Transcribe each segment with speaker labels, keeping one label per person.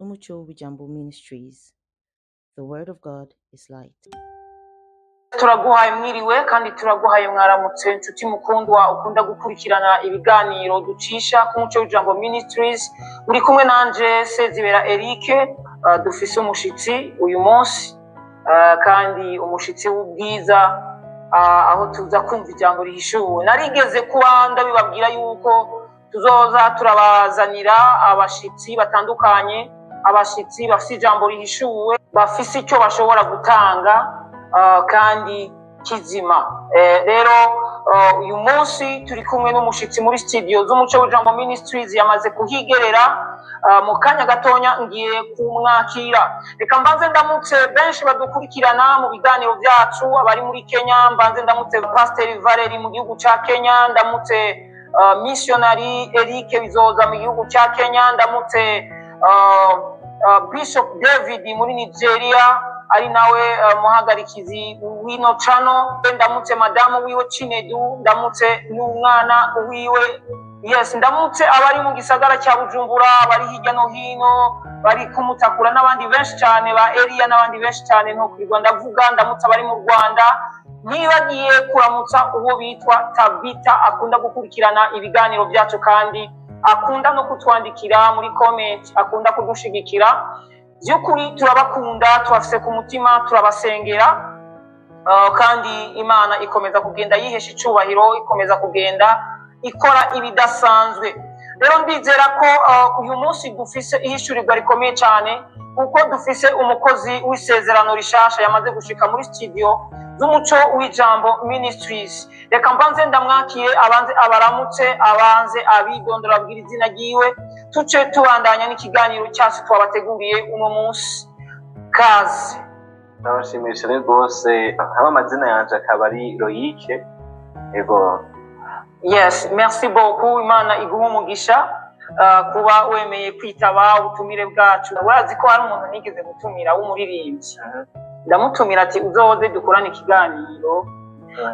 Speaker 1: Umuco W'ijambo Ministries. The Word of God is light.
Speaker 2: Turaguhaye mwiriwe kandi turaguhaye mwaramutse, inshuti mukundwa ukunda gukurikirana ibiganiro ducisha ku Muco w'Ijambo Ministries. Uri kumwe nanje Sezibera Eric. Dufise umushitsi uyu munsi, kandi umushitsi w'ubwiza, aho tuza kumva ijambo rihishuwe. Narigeze kuba ndabibabwira yuko tuzoza turabazanira abashitsi batandukanye, abashitsi bafise ijambo rihishuwe, bafise icyo bashobora gutanga kandi kizima. Rero uyu munsi turi kumwe n'umushitsi muri studio z'Umuco w'Ijambo Ministries, yamaze kuhigerera. Mu kanya gatonya ngiye kumwakira. Reka mbanze ndamutse benshi badukurikirana mu biganiro byacu, abari muri Kenya. Mbanze ndamutse Pasiteri Valeri mu gihugu ca Kenya, ndamutse Missionary Eric Bizoza mu gihugu ca Kenya, ndamutse Bishop David muri Nigeria, ari nawe muhagarikizi w'ino channel, ndamutse madamu wiwe Chinedu, ndamutse n'umwana wiwe. Yes, ndamutse abari mu gisagara cya Bujumbura, abari hirya no hino, bari kumutakura n'abandi benshi cyane, ba Eliya n'abandi benshi cyane ntokwirwa ndavuga. Ndamutse abari mu Rwanda, nibagiye kuramutsa uwo bitwa Tabita, akunda gukurikirana ibiganiro byacu kandi akunda no kutwandikira muri comment, akunda kudushigikira. By'ukuri turabakunda, tubafise ku mutima, turabasengera. Kandi Imana ikomeza kugenda yihesha icubahiro, ikomeza kugenda ikora ibidasanzwe. Rero ndizera ko uyu munsi dufise ihishurirwa rikomeye cyane, kuko dufise umukozi w'isezerano rishasha yamaze gushika muri studio z'Umuco w'Ijambo Ministries. Reka mbanze ndamwakire, abanze abaramutse, abanze abidondora, abwira izina ryiwe, tuce tubandanya n'ikiganiro cyacu twabateguriye uno munsi. Kaze.
Speaker 3: Ndabashimiye cyane rwose. Haba amazina yanjye akaba ari Loïc, yego.
Speaker 2: Yes, merci beaucoup. Imana iguhe umugisha kuba wemeye kwitaba ubutumire bwacu. Urazi ko hari umuntu nigeze gutumira w'umuririmbyi, ndamutumira ati uzoze dukorane ikiganiro,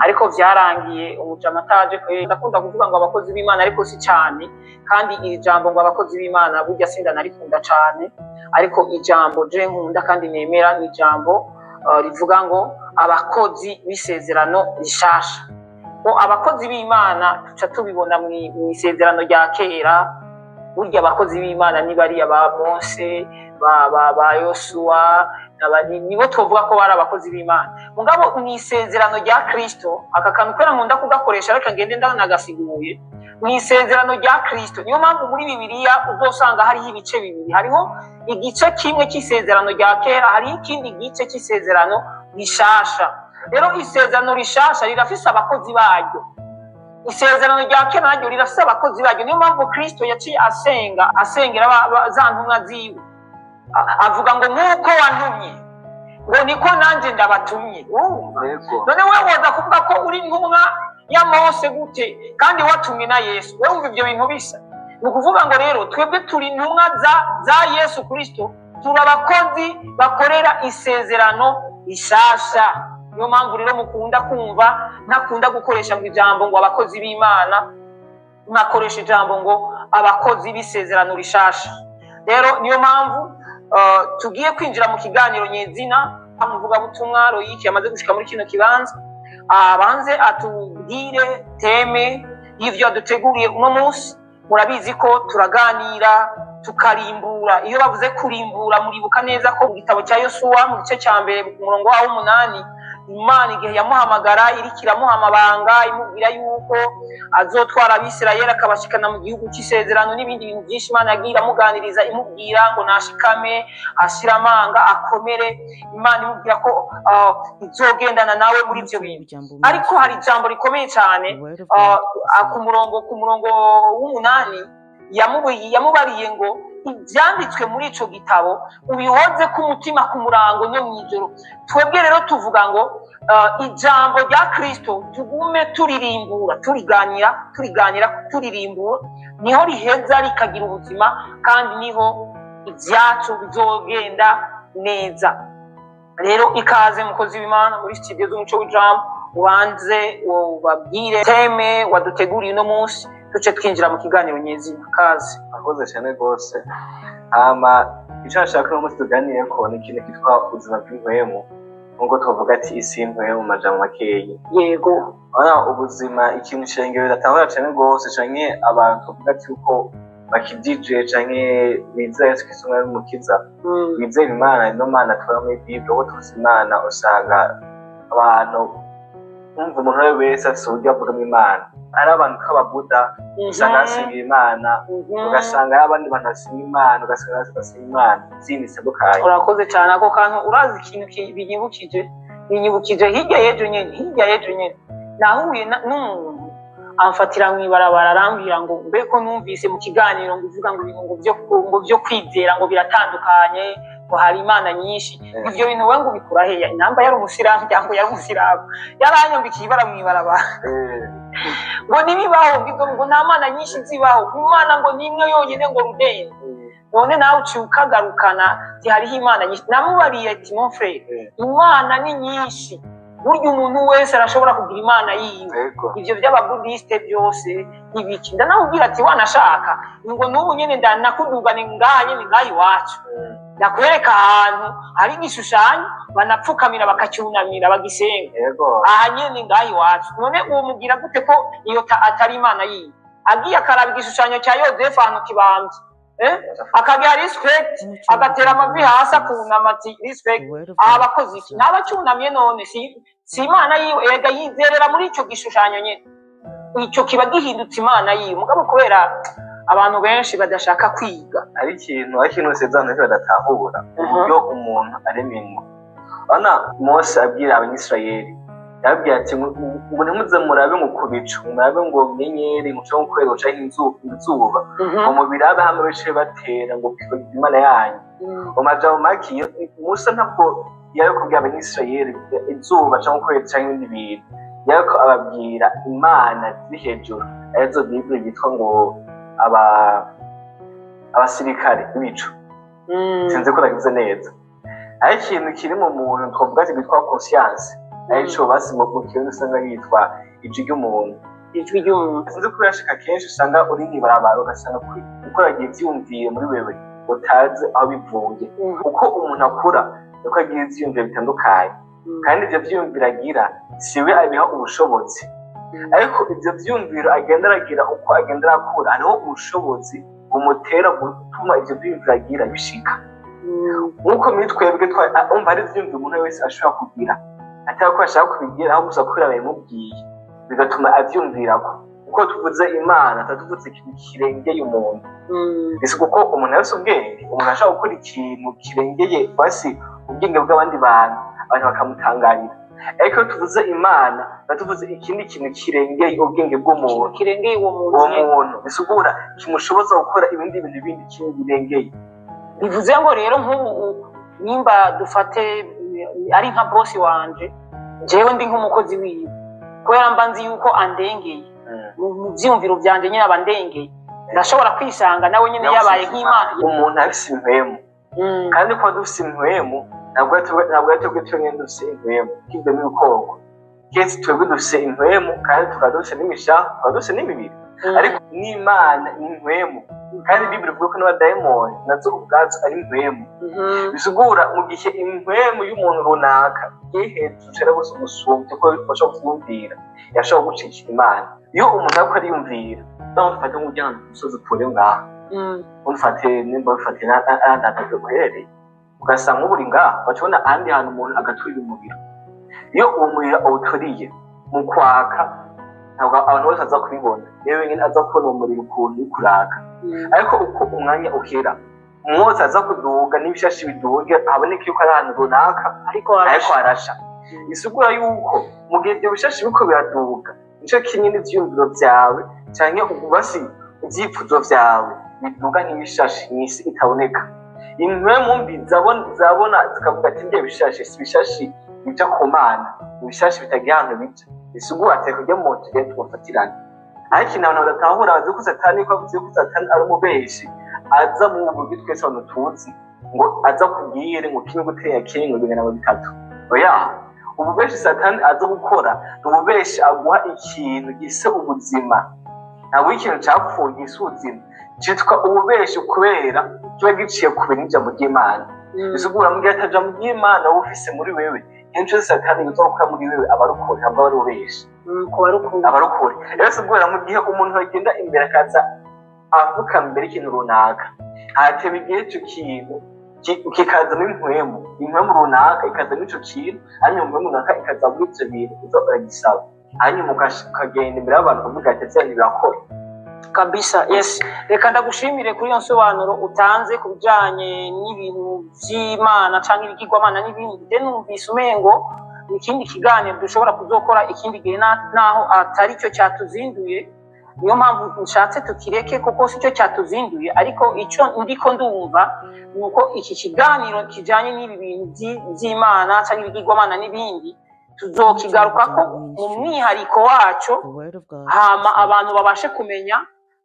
Speaker 2: ariko vyarangiye umujama ataje. Ndakunda kuvuga ngo abakozi b'Imana, ariko si cyane. Kandi iri jambo ngo abakozi b'Imana burya sindanarikunda cyane, ariko ijambo je nkunda kandi nemera ni ijambo rivuga ngo abakozi b'isezerano rishasha. Ko abakozi b'Imana tuca tubibona mw'isezerano rya kera. Burya abakozi b'Imana ni bariya ba Mose, ba Yosuwa, nibo tuvuga ko bari abakozi b'Imana. Mugabo mw'isezerano rya Kristo, aka kantu kubera nkunda kugakoresha, reka ngende ndanagasiguye. Mw'isezerano rya Kristo, niyo mpamvu muri Bibiliya uzosanga hariho ibice bibiri: hariho igice kimwe cy'isezerano rya kera, hariho ikindi gice cy'isezerano rishasha. Rero isezerano rishasha rirafise abakozi baryo, isezerano rya kera naryo rirafise abakozi baryo. Niyo mpamvu Kristo yaciye asenga, asengera za ntumwa ziwe, avuga ngo nk'uko wantumye, ngo niko nanjye ndabatumye. Urumva?
Speaker 3: Yego.
Speaker 2: None wewe woza kuvuga ko uri intumwa ya Mose gute kandi watumwe na Yesu? Wewe wumva ibyo bintu bisa? Ni ukuvuga ngo rero twebwe turi intumwa za Yesu Kristo, turi abakozi bakorera isezerano rishasha. Niyo mpamvu rero mukunda kumva ntakunda gukoresha ngo ijambo ngo abakozi b'Imana, nkakoresha ijambo ngo abakozi b'isezerano rishasha. Rero niyo mpamvu tugiye kwinjira mu kiganiro nyezina. Umuvugabutumwa Loïc yamaze gushika muri kino kibanza, abanze atubwire thème y'ivyo yaduteguriye uno munsi. Murabizi ko turaganira tukarimbura. Iyo bavuze kurimbura, muribuka neza ko mu gitabo cya Yosuwa, mu gice cya mbere, ku murongo wawo w'umunani, Imana igihe yamuhamagara iriko iramuha amabanga, imubwira yuko azotwara Abisirayeli akabashikana mu gihugu cy'isezerano n'ibindi bintu byinshi, Imana yagiye iramuganiriza, imubwira ngo nashikame, ashire amanga, akomere. Imana imubwira ko izogendana nawe muri ibyo bintu.
Speaker 1: Ijambo
Speaker 2: Ariko hari ijambo rikomeye cyane
Speaker 1: The Word of God is
Speaker 2: ku murongo w'umunani, yamubariye ngo ibyanditswe muri ico gitabo ubihoze ku mutima ku murango no mw'ijoro. Twebwe rero tuvuga ngo ijambo rya Kristo tugume turirimbura, turiganira, turiganira, turirimbura, niho riheza rikagira ubuzima kandi niho ibyacu bizogenda neza. Rero ikaze, mukozi w'Imana, muri studio z'Umuco w'Ijambo. Ubanze ubabwire thème waduteguriye uno munsi, tuce twinjira mu kiganiro nyezina. Kaze.
Speaker 3: Akoze cyane rwose. Hama Icyo nashaka uno munsi tuganire ko ni ikintu kitwa ubuzima bw'impwemu, nk'uko twavuga ati isi y'impwemu mu majambo makeyi.
Speaker 2: Yego.
Speaker 3: Urabona ubuzima, ikintu ishengero ridatahura cane rwose, canke abantu bavuga ati uko bakijije canke bizera Yesu Kristo umwami n'umukiza, bizera Imana, ino Mana tubona muri Bible, uko tuzi Imana, usanga abantu umva umuntu uwo ari we wese afise uburyo avugamo Imana. Hari abantu nk'ababuda usanga basenga Imana, ugasanga hari abandi bantu basenga Imana, ugasanga basenga Imana zindi zitandukanye.
Speaker 2: Urakoze cyane. Ako kantu, urazi ikintu binyibukije hirya y'ejo nyene nahuye n'umuntu amfatira mu ibarabara, arambwira ngo mbe ko numvise mu kiganiro ngo uvuga ngo ibintu ngo byo kwizera ngo biratandukanye, ngo hari imana nyinshi, ivyo bintu we ngo ubikura heya? Inamba yari umusilamu cyangwa yari umusilamu, yaranyambikiye ibara mu ibarabara ngo ntibibaho, ngo nta mana nyinshi zibaho, imana ngo ni imwe yonyine, ngo rudende. None nawe uciye ukagarukana ati hariho imana nyinshi. Namubariye ati: "Mon frère, imana ni nyinshi, burya umuntu wese arashobora kugira imana yiwe." Ivyo by'ababudisite byose ibiki, ndanamubwira ati wanashaka ngo n'ubu nyene ndanakudugane ngaha nyene, ngaha iwacu, ndakwereka ahantu hari igishushanyo banapfukamira, bakacyunamira, bagisenga. Aha nyene ngaha iwacu. None uwo mubwira gute ko iyo atari imana yiwe? Agiye akaraba igishushanyo cya Yozefu ahantu kibambye, eh? Akagiha respect, agatera amavi hasi, akunama ati respect.
Speaker 1: The word of
Speaker 2: Aha
Speaker 1: God
Speaker 2: abakoze
Speaker 1: is
Speaker 2: iki?
Speaker 1: light.
Speaker 2: Ntabacyunamye. None si imana yiwe? Erega yizerera muri icyo gishushanyo nyene, icyo kiba gihindutse imana yiwe. Mugabo kubera abantu benshi badashaka kwiga.
Speaker 3: Ari ikintu sezana benshi badatahura, uburyo umuntu aremwa. Urabona Mose abwira Abanyisirayeli, yababwira ati ngo ntimuze murabe ngo ku bicu, murabe ngo nyenyeri, ngo canke ukwezi canke izuba, ngo mubirabe hamwe bice batera ngo kwibagiza Imana yanyu. Mu majambo make, Musa ntabwo yari kubwira Abanyisirayeli izuba canke ukwezi canke ibindi bintu, yariko ababwira imana ziri hejuru, arizo Bibiri yitwa ngo aba abasirikare b'ibicu. Sinzi ko nagize neza. Ariko ikintu kiri mu muntu twavuga ati bitwa conscience, arico basi mu kirundi usanga yitwa ijwi ry'umuntu.
Speaker 2: Ijwi ry'umuntu.
Speaker 3: Sinzi ko birashika kenshi usanga uri mw'ibarabara, ugasanga ukoragiye ivyiyumviro muri wewe utazi aho bivuye. Uko umuntu akura niko agira ivyiyumviro bitandukanye, kandi ivyo vyiyumviro agira siwe abiha ubushobozi, ariko ivyo vyiyumviro agenda aragira uko agenda arakura, hariho ubushobozi bumutera gutuma ivyo vyiyumviro agira bishika. Nk'uko muri twebwe umva hari ivyiyumviro umuntu wese ashobora kugira atari ko ashaka kubigira, aho gusa kubera babimubwiye bigatuma avyumvirako. Uko tuvuze Imana, tuba tuvuze ikintu kirengeye umuntu. Ese kuko umuntu afise ubwenge, umuntu ashobora gukora ikintu kirengeye basi ubwenge bw'abandi bantu, abantu bakamutangarira. Ariko iyo tuvuze Imana, tuba tuvuze ikindi kintu kirengeye ubwenge bw'umuntu.
Speaker 2: Ikintu kirengeye uwo muntu
Speaker 3: Uwo
Speaker 2: nyene.
Speaker 3: muntu bisigura kimushoboza gukora ibindi bintu bindi kintu birengeye.
Speaker 2: Bivuze ngo rero nk'ubu nimba dufate ari nka bosi wanje, jewe ndi nk'umukozi wiwe, kubera mba nzi yuko andengeye mu vyiyumviro vyanje nyine, aba andengeye, ndashobora kwisanga nawe nyine yabaye nk'imana.
Speaker 3: Umuntu afise impwemu, kandi kuba dufise impwemu ntabwo ari twebwe twenyine dufise impwemu, kivyo n'ibikoko. Kenshi twebwe dufise impwemu, kandi tukaba dufise n'imishaha, tukaba dufise n'imibiri, ariko n'Imana ni impwemu, kandi Bibiri ivuga ko n'abadayimoni nazo ubwazo ari impwemu. Bisigura mu gihe impwemu y'umuntu runaka iri hejuru cane gose gusumvya uko bashobora kuvyumvira, yashobora gucikira Imana. Iyo umuntu ariko ariyumvira, naho dufate nk'urya ku musozi kure ngaha, umfate nimba bifate n'ahandi uherereye, ugasanga nk'ubu uri ngaha, ugaca ubona ahandi hantu umuntu agaturira umuriro. Iyo uwo muriro awuturiye, mu kwaka ntabwo abantu bose baza kubibona, niwe wenyine aza kubona uwo muriro ukuntu uri kuraka. Ariko uko umwanya uhera, umwotsi aza kuduga n'ibishashi biduga, haboneka yuko ari ahantu runaka
Speaker 2: ariko
Speaker 3: ariko harasha. Bisigura yuko mu gihe ibyo bishashi biriko biraduga, nico kimwe n'ivyiyumviro vyawe canke ububasi ivyifuzo vyawe biduga nk'ibishashi mw'isi itaboneka. Impwemu mbi zabona zikavuga ati ndya bishashi si ibishashi bija ku Mana, ibishashi bitagira ahantu bija. Bisigura ati kurya muntu tugende tumufatirane. Ariko ikintu abantu badatahura, bazi ko Satani, ko avuze ko Satani ari umubeshi, aza mu buryo twese abantu tuzi, ngo aza kubwire ngo kimwe gutera kimwe ngo bingana na bitatu. Oya, ububeshi Satani aza gukora ni ububeshi aguha ikintu gise ubuzima, ntabwo ikintu capfuye gise ubuzima. Citwa ububeshi kubera kiba giciye ku bintu ijambo ry'Imana. Bisigura mu gihe atajambo ry'Imana wowe ufise muri wewe, ikintu cyose Satani yuzokora muri wewe aba ari ukuri, ntabwo aba ari ububeshi.
Speaker 2: Ku barukuri.
Speaker 3: Aba ari ukuri. Rero sigura mu gihe umuntu agenda imbere akaza avuka mbere ikintu runaka, hateba igihe ico kintu kikazamo impwemu, impwemu runaka ikazamo ico kintu, hanyuma impwemu runaka ikaza muri ivyo bintu uza uragisaba, hanyuma ukagenda imbere y'abantu ukavuga ati ivyo bintu birakora.
Speaker 2: Kabisa, yes. Reka ndagushimire kuri iyo nsobanuro utanze ku bijanye n'ibintu vy'Imana canke ibigirwamana n'ibindi. Je numvise umengo ni ikindi kiganiro dushobora kuzokora ikindi gihe, naho atari cyo cyatuzinduye. Niyo mpamvu nshatse tukireke, kuko si cyo cyatuzinduye. Ariko icyo ndiko ndumva ni uko iki kiganiro kijanye n'ibi bintu vy'Imana canke ibigirwamana n'ibindi tuzokigarukako mu mwihariko waco,
Speaker 1: The Word of God
Speaker 2: hama
Speaker 1: is light.
Speaker 2: abantu babashe kumenya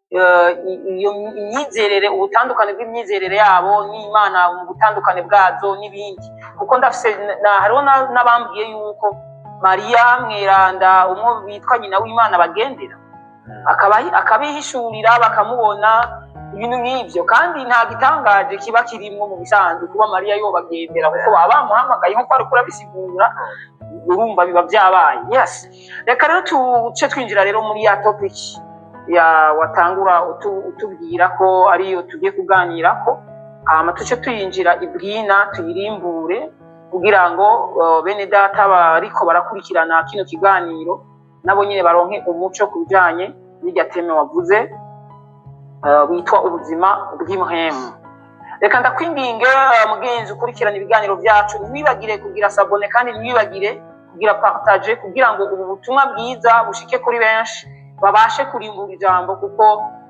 Speaker 2: iyo imyizerere, ubutandukane bw'imyizerere yabo n'Imana mu butandukane bwazo n'ibindi. Kuko ndafise hariho n'abambwiye yuko Mariya mweranda, umwe witwa nyina w'Imana, bagendera akabihishurira bakamubona, ibintu nk'ibyo. Kandi nta gitangaje kiba kirimwo mu bisanzwe kuba Mariya yobagendera, kuko baba bamuhamagaye nk'uko ariko urabisigura, urumva biba byabaye. Yes, reka rero tuce twinjira rero muri ya topic ya watangura utubwira ko ariyo tugiye kuganirako, hama tuce tuyinjira ibwina, tuyirimbure kugira ngo bene data bariko barakurikirana kino kiganiro nabo nyine baronke umuco ku bijanye n'irya thème wavuze, witwa ubuzima bw'impwemu. Reka ndakwinginge, mugenzi ukurikirana ibiganiro byacu, ntiwibagire kugira s'abonner kandi ntiwibagire kugira partage, kugira ngo ubu butumwa bwiza bushike kuri benshi, babashe kurimbura ijambo, kuko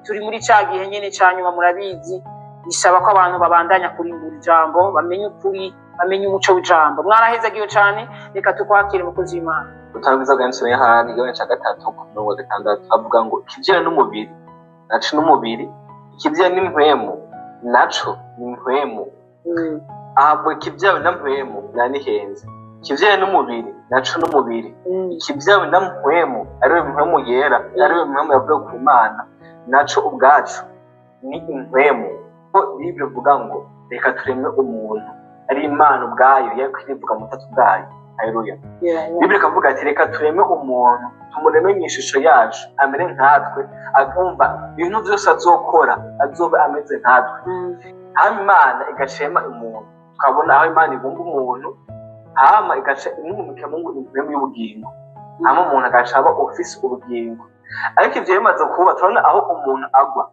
Speaker 2: turi muri ca gihe nyene ca nyuma. Murabizi, bisaba ko abantu babandanya kurimbura ijambo, bamenye ukuri, bamenye umuco w'ijambo. Mwarahezagiwe cane. Reka tukwakire, mukozi w'Imana.
Speaker 3: Ubutumwa bwiza bwanditswe na Yohana igabane ca 3 ku murongo wa 6, avuga ngo ikivyara n'umubiri naco n'umubiri, ikivyara n'impwemu naco ni impwemu. Ahabwo ikivyawe na mpwemu nanihenze, ikivyawe n'umubiri naco n'umubiri, ikivyawe na mpwemu, ariwe mpwemu yera, ariwe mpwemu yavuye ku Mana, naco ubwacu ni impwemu. Ko Bible ivuga ngo reka tureme umuntu, ari Imana ubwayo yariko irivuga mu butatu bwayo. Haleluya. Bible ikavuga ati reka tureme umuntu, tumureme mu ishusho yacu, amere nkatwe, agomba ibintu vyose azokora azobe ameze nkatwe. Hama Imana igacema umuntu, tukabona aho Imana ibumba umuntu, hama igaca imwumikamo ngo impwemu y'ubugingo, hama umuntu agaca aba ufise ubugingo. Ariko ivyo bimaze kuba, turabona aho umuntu agwa,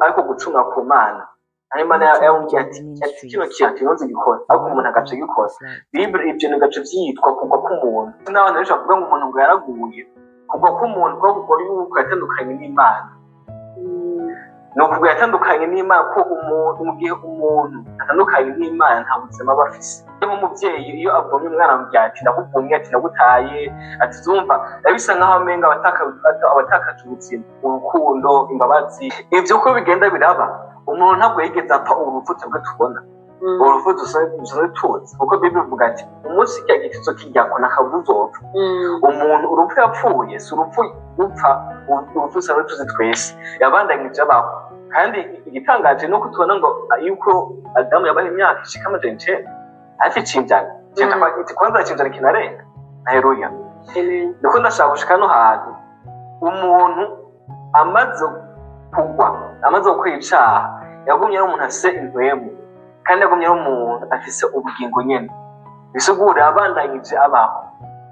Speaker 3: ariko gucumura ku Mana, aho Imana yamubwiye ati kino kintu ntimuze gikora, ariko umuntu agaca agikora. Bible ivyo bigaca vyitwa kugwa k'umuntu. N'abantu benshi bavuga ngo umuntu ngo yaraguye. Kugwa k'umuntu kuba kugwa yuko yatandukanye n'Imana, ni ukugwa yatandukanye n'Imana, ko umuntu, mu gihe umuntu atandukanye n'Imana, nta buzima aba afise. Nk'umuvyeyi iyo avomye umwana amubwira ati ndakuvumye, ati ndagutaye, ati zumva biba bisa nkaho amenga abatakaje ubuzima, urukundo, imbabazi. Ivyo uko bigenda biraba, umuntu ntabwo yigeze apfa urupfu twebwe tubona, urupfu dusanzwe tuzi, kuko Bible ivuga ati umunsi kirya giti uzokirya nakabuza uzopfa. Umuntu urupfu yapfuye si urupfu gupfa urupfu dusanzwe tuzi twese, yabandanyije abaho. Kandi igitangaje ni uko tubona ngo yuko Adamu yabaho imyaka ishika 900, hafi icinjana, kwanza icinjana kinarenga. Haleluya. Ndiko ndashaka gushika hano hantu, umuntu amaze kugwa, amaze gukora icaha, yagumye ari umuntu afise impwemu, kandi yagumye ari umuntu afise ubugingo nyene. Bisigura yabandanyije abaho.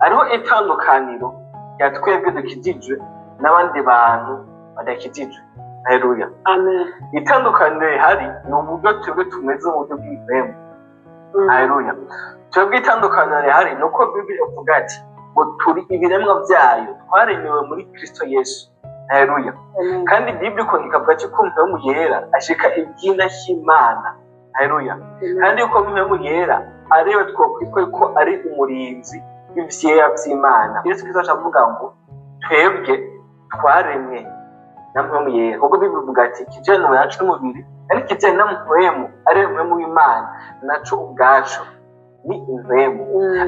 Speaker 3: Hariho itandukaniro rya twebwe dukijijwe n'abandi bantu badakijijwe. Haleluya.
Speaker 2: Amen.
Speaker 3: Itandukaniro rihari ni uburyo twebwe tumeze mu buryo bw'impwemu. Haleluya. Twebwe itandukaniro rihari ni uko Bibiliya ivuga ati ngo turi ibiremwa byayo, twaremewe muri Kristo Yesu. Haleluya.
Speaker 2: Amen.
Speaker 3: Kandi Bibiliya ikongera ikavuga ko mpwemu yera ashika ibyina cy'Imana. Haleluya. Kandi yuko mpwemu yera ariwe twokwitwa ko ari umurinzi w'ivyera vy'Imana. Yesu Kristo avuga ngo twebwe twaremwe na mpwemu yera, kuko Bibiliya ivuga ati ikijyanye yacu n'umubiri, ariko ikijyanye na mpwemu, ariwe mpwemu w'Imana, naco ubwacu ni impwemu.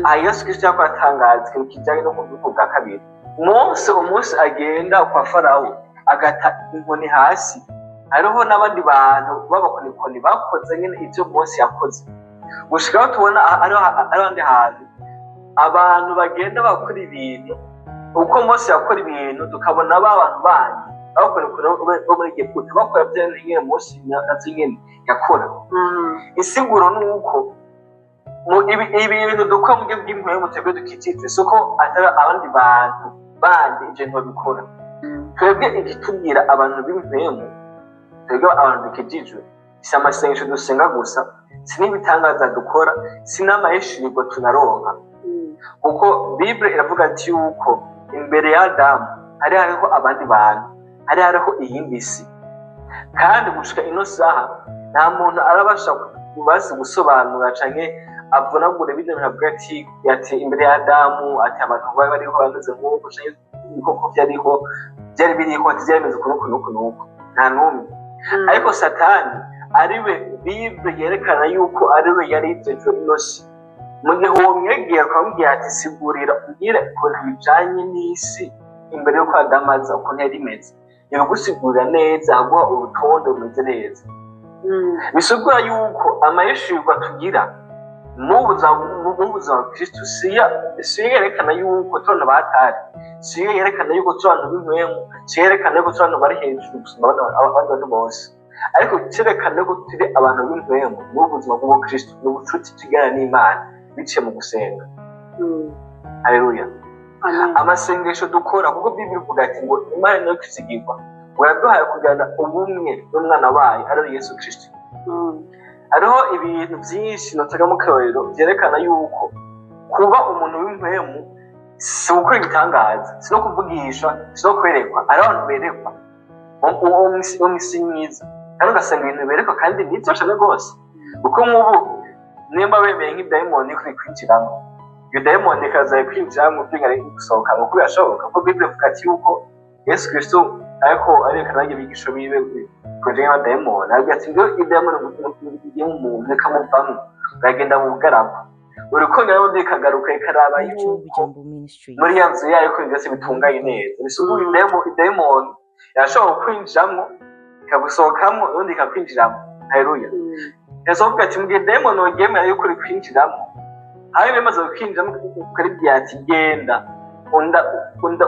Speaker 3: Aha Yesu Kristo yariko aratangaza ikintu kijanye no kuvuka bwa kabiri. Mose umunsi agenda kwa Farawo agata inkoni hasi, Hariho n'abandi bantu b'abakonikoni bakoze nyine ibyo Mose yakoze, gushika aho tubona hariho ahandi hantu abantu bagenda bakora ibintu uko Mose yakora ibintu, tukabona ba bantu bandi b'abakonikoni bo muri Egiputa bakora bya bintu nyine Mose navyo nyene yakora. Insiguro ni uko ibintu dukora mu buryo bw'impwemu twebwe dukijijwe, si uko atari abandi bantu bandi ivyo bintu babikora. Twebwe igitubwira abantu b'impwemu, twebwe abantu dukijijwe, si amasengesho dusenga gusa, si n'ibitangaza dukora, si n'amaheshirirwa tunaronka, kuko Bible iravuga ati yuko imbere ya Adamu hari hariho abandi bantu, hari hariho iyindi si. Kandi gushika ino saha nta muntu arabasha kubazi gusobanura canke avunagure bino bintu, avuga ati imbere ya Adamu ati abantu bari bariho bameze nk'uko, canke ibikoko vyariho vyari biriho, ati vyari bimeze uku n'uku n'uku n'uku. Nta n'umwe. Ariko Satani, ariwe Bible yerekana yuko ariwe yari ijejwe ino si, mu gihe uwo mwegera akamubwira ati: "Sigurira, umbwire ukuntu bijanye n'isi imbere y'uko Adamu aza, ukuntu yari imeze," yabigusigurira neza, aguha urutonde rumeze neza. Bisigura yuko amahishurwa tugira mu buzima bwa Kristo siyo yerekana yuko turi abantu batari, siyo yerekana yuko turi abantu b'impwemu, siyo yerekana yuko turi abantu bari hejuru gusumba abandi bantu bose, ariko cerekana yuko turi abantu b'impwemu mu buzima bw'ubukristo, ni ubucuti tugirana n'Imana biciye mu gusenga. Haleluya!
Speaker 2: Amen.
Speaker 3: Amasengesho dukora, kuko Bibiri ivuga ati ngo Imana niyo kwizigirwa, ngo yaduhaye kugirana ubumwe n'umwana wayo, ariwe Yesu Kristo. Hariho ibintu byinshi notega mu kabero byerekana yuko kuba umuntu w'impwemu si gukora ibitangaza, si no kuvugisha, si no kwerekwa. Hariho abantu berekwa bo mw'isi myiza, kandi ugasanga ibintu berekwa kandi nibyo cane rwose, kuko nk'ubu nimba bemeye nk'idayimoni kuri kwinjiramo, iyo dayimoni ikaza kwinjiramo byingana gusohoka, kuko birashoboka ko Bibiri ivuga ati yuko Yesu Kristo ariko arerekana ibigisho biwe kuje nk'abadayimoni, aravuga ati ngo idayimoni igiye mu muntu ikamuvamwo, iragenda mu bugaragwa, urikongera ubundi ikagaruka ikaraba
Speaker 1: Muco
Speaker 3: yuko
Speaker 1: Bijambo Ministries.
Speaker 3: muri ya nzu yayo ko byose bitunganye neza. Bisigura idayimoni irashobora kwinjiramo, ikagusohokamo, ubundi ikakwinjiramo. Haleluya! Yesu avuga ati mugihe dayimoni woryemera yuko uri kwinjiramo, hanyuma bimaze kwinjiramo ukaribwira ati: "Genda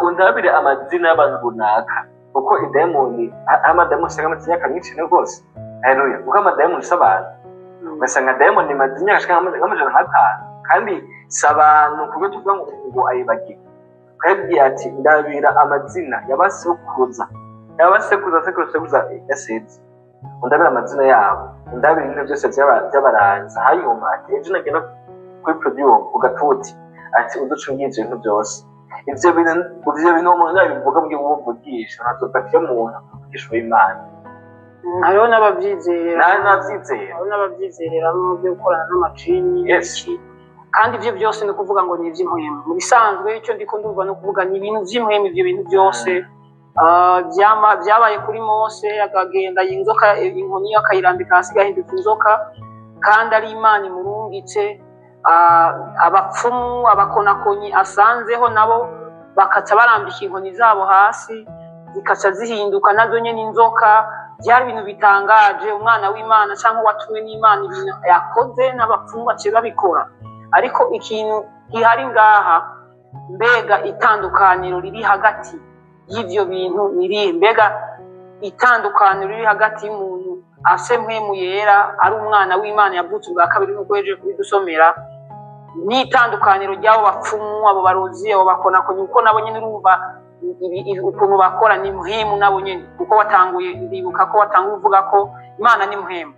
Speaker 3: undabire amazina y'abantu runaka," kuko idayimoni, amadayimoni usanga amaze imyaka myinshi cyane rwose. Haleluya! Kuko amadayimoni si abantu. Ugasanga dayimoni imaze imyaka ishika nk'amajana nk'atanu, kandi si abantu ku buryo tuvuga ngo ayibagiwe. Ukaribwira ati: "Ndabira amazina y'abasekuruza, y'abasekuruza, sekuruza, sekuruza yaseze, undabira amazina yabo, undabira ibintu byose by'abaranza." Hanyuma ati: "Ejo nagenda kuri podium ku gatuti," ati, "uducungiye ivyo bintu byose." Ivyo bintu umuntu yabivuga mu buryo bw'ubuvugisha, ntabwo atiyo umuntu avugisha w'Imana.
Speaker 2: Hariho n'ababyizerera.
Speaker 3: Navyizera.
Speaker 2: Hariho n'ababyizereramo byo gukorana n'amajini n'ibiki. Kandi ibyo byose ni ukuvuga ngo ni iby'impwemu. Mu bisanzwe icyo ndiko ndumva ni ukuvuga ni ibintu by'impwemu. Ibyo bintu byose byabaye kuri Mose, akagenda inzoka, inkoni akayirambika hasi igahinduka inzoka, kandi ari Imana imurungitse. Abapfumu, abakonakonyi asanzeho nabo bakaca barambika inkoni zabo hasi, zikaca zihinduka nazo nyene inzoka. Byari ibintu bitangaje. Umwana w'Imana cyangwa uwatumwe n'Imana, ibintu yakoze n'abapfumu baciye babikora. Ariko ikintu gihari ngaha, mbega itandukaniro riri hagati y'ivyo bintu ni irihe? Mbega itandukaniro riri hagati y'umuntu afise mpwemu yera, ari umwana w'Imana yavutse ubwa kabiri nk'uko yaje kubidusomera, n'itandukaniro ry'abo bapfumu, abo barozi, abo bakonakonyi? Kuko nabo nyene urumva ukuntu bakora ni muhemu nabo nyene, kuko watanguye, ndibuka ko watanguye uvuga ko Imana ni muhemu,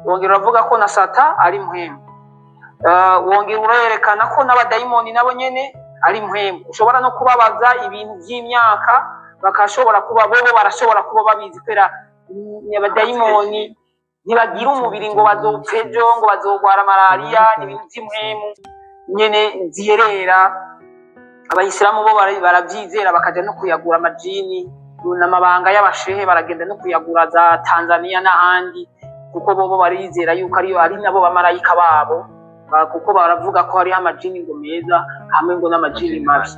Speaker 2: wongera uravuga ko na Sata ari muhemu, wongera urerekana ko n'abadayimoni nabo nyene ari muhemu. Ushobora no kubabaza ibintu by'imyaka, bakashobora kuba bobo barashobora kuba babizi, kubera abadayimoni ntibagira umubiri ngo bazopfa ejo, ngo bazogwara malariya. Ni ibintu by'impwemu nyene ziyerera. Abayisilamu bo baravyizera, bakaja no kuyagura amajini n'amabanga y'abashehe, baragenda no kuyagura za Tanzania n'ahandi, kuko bobo barizera yuko ariyo ari nabo bamarayika babo. Kuko baravuga ko hariho amajini ngo meza hamwe ngo n'amajini mabi.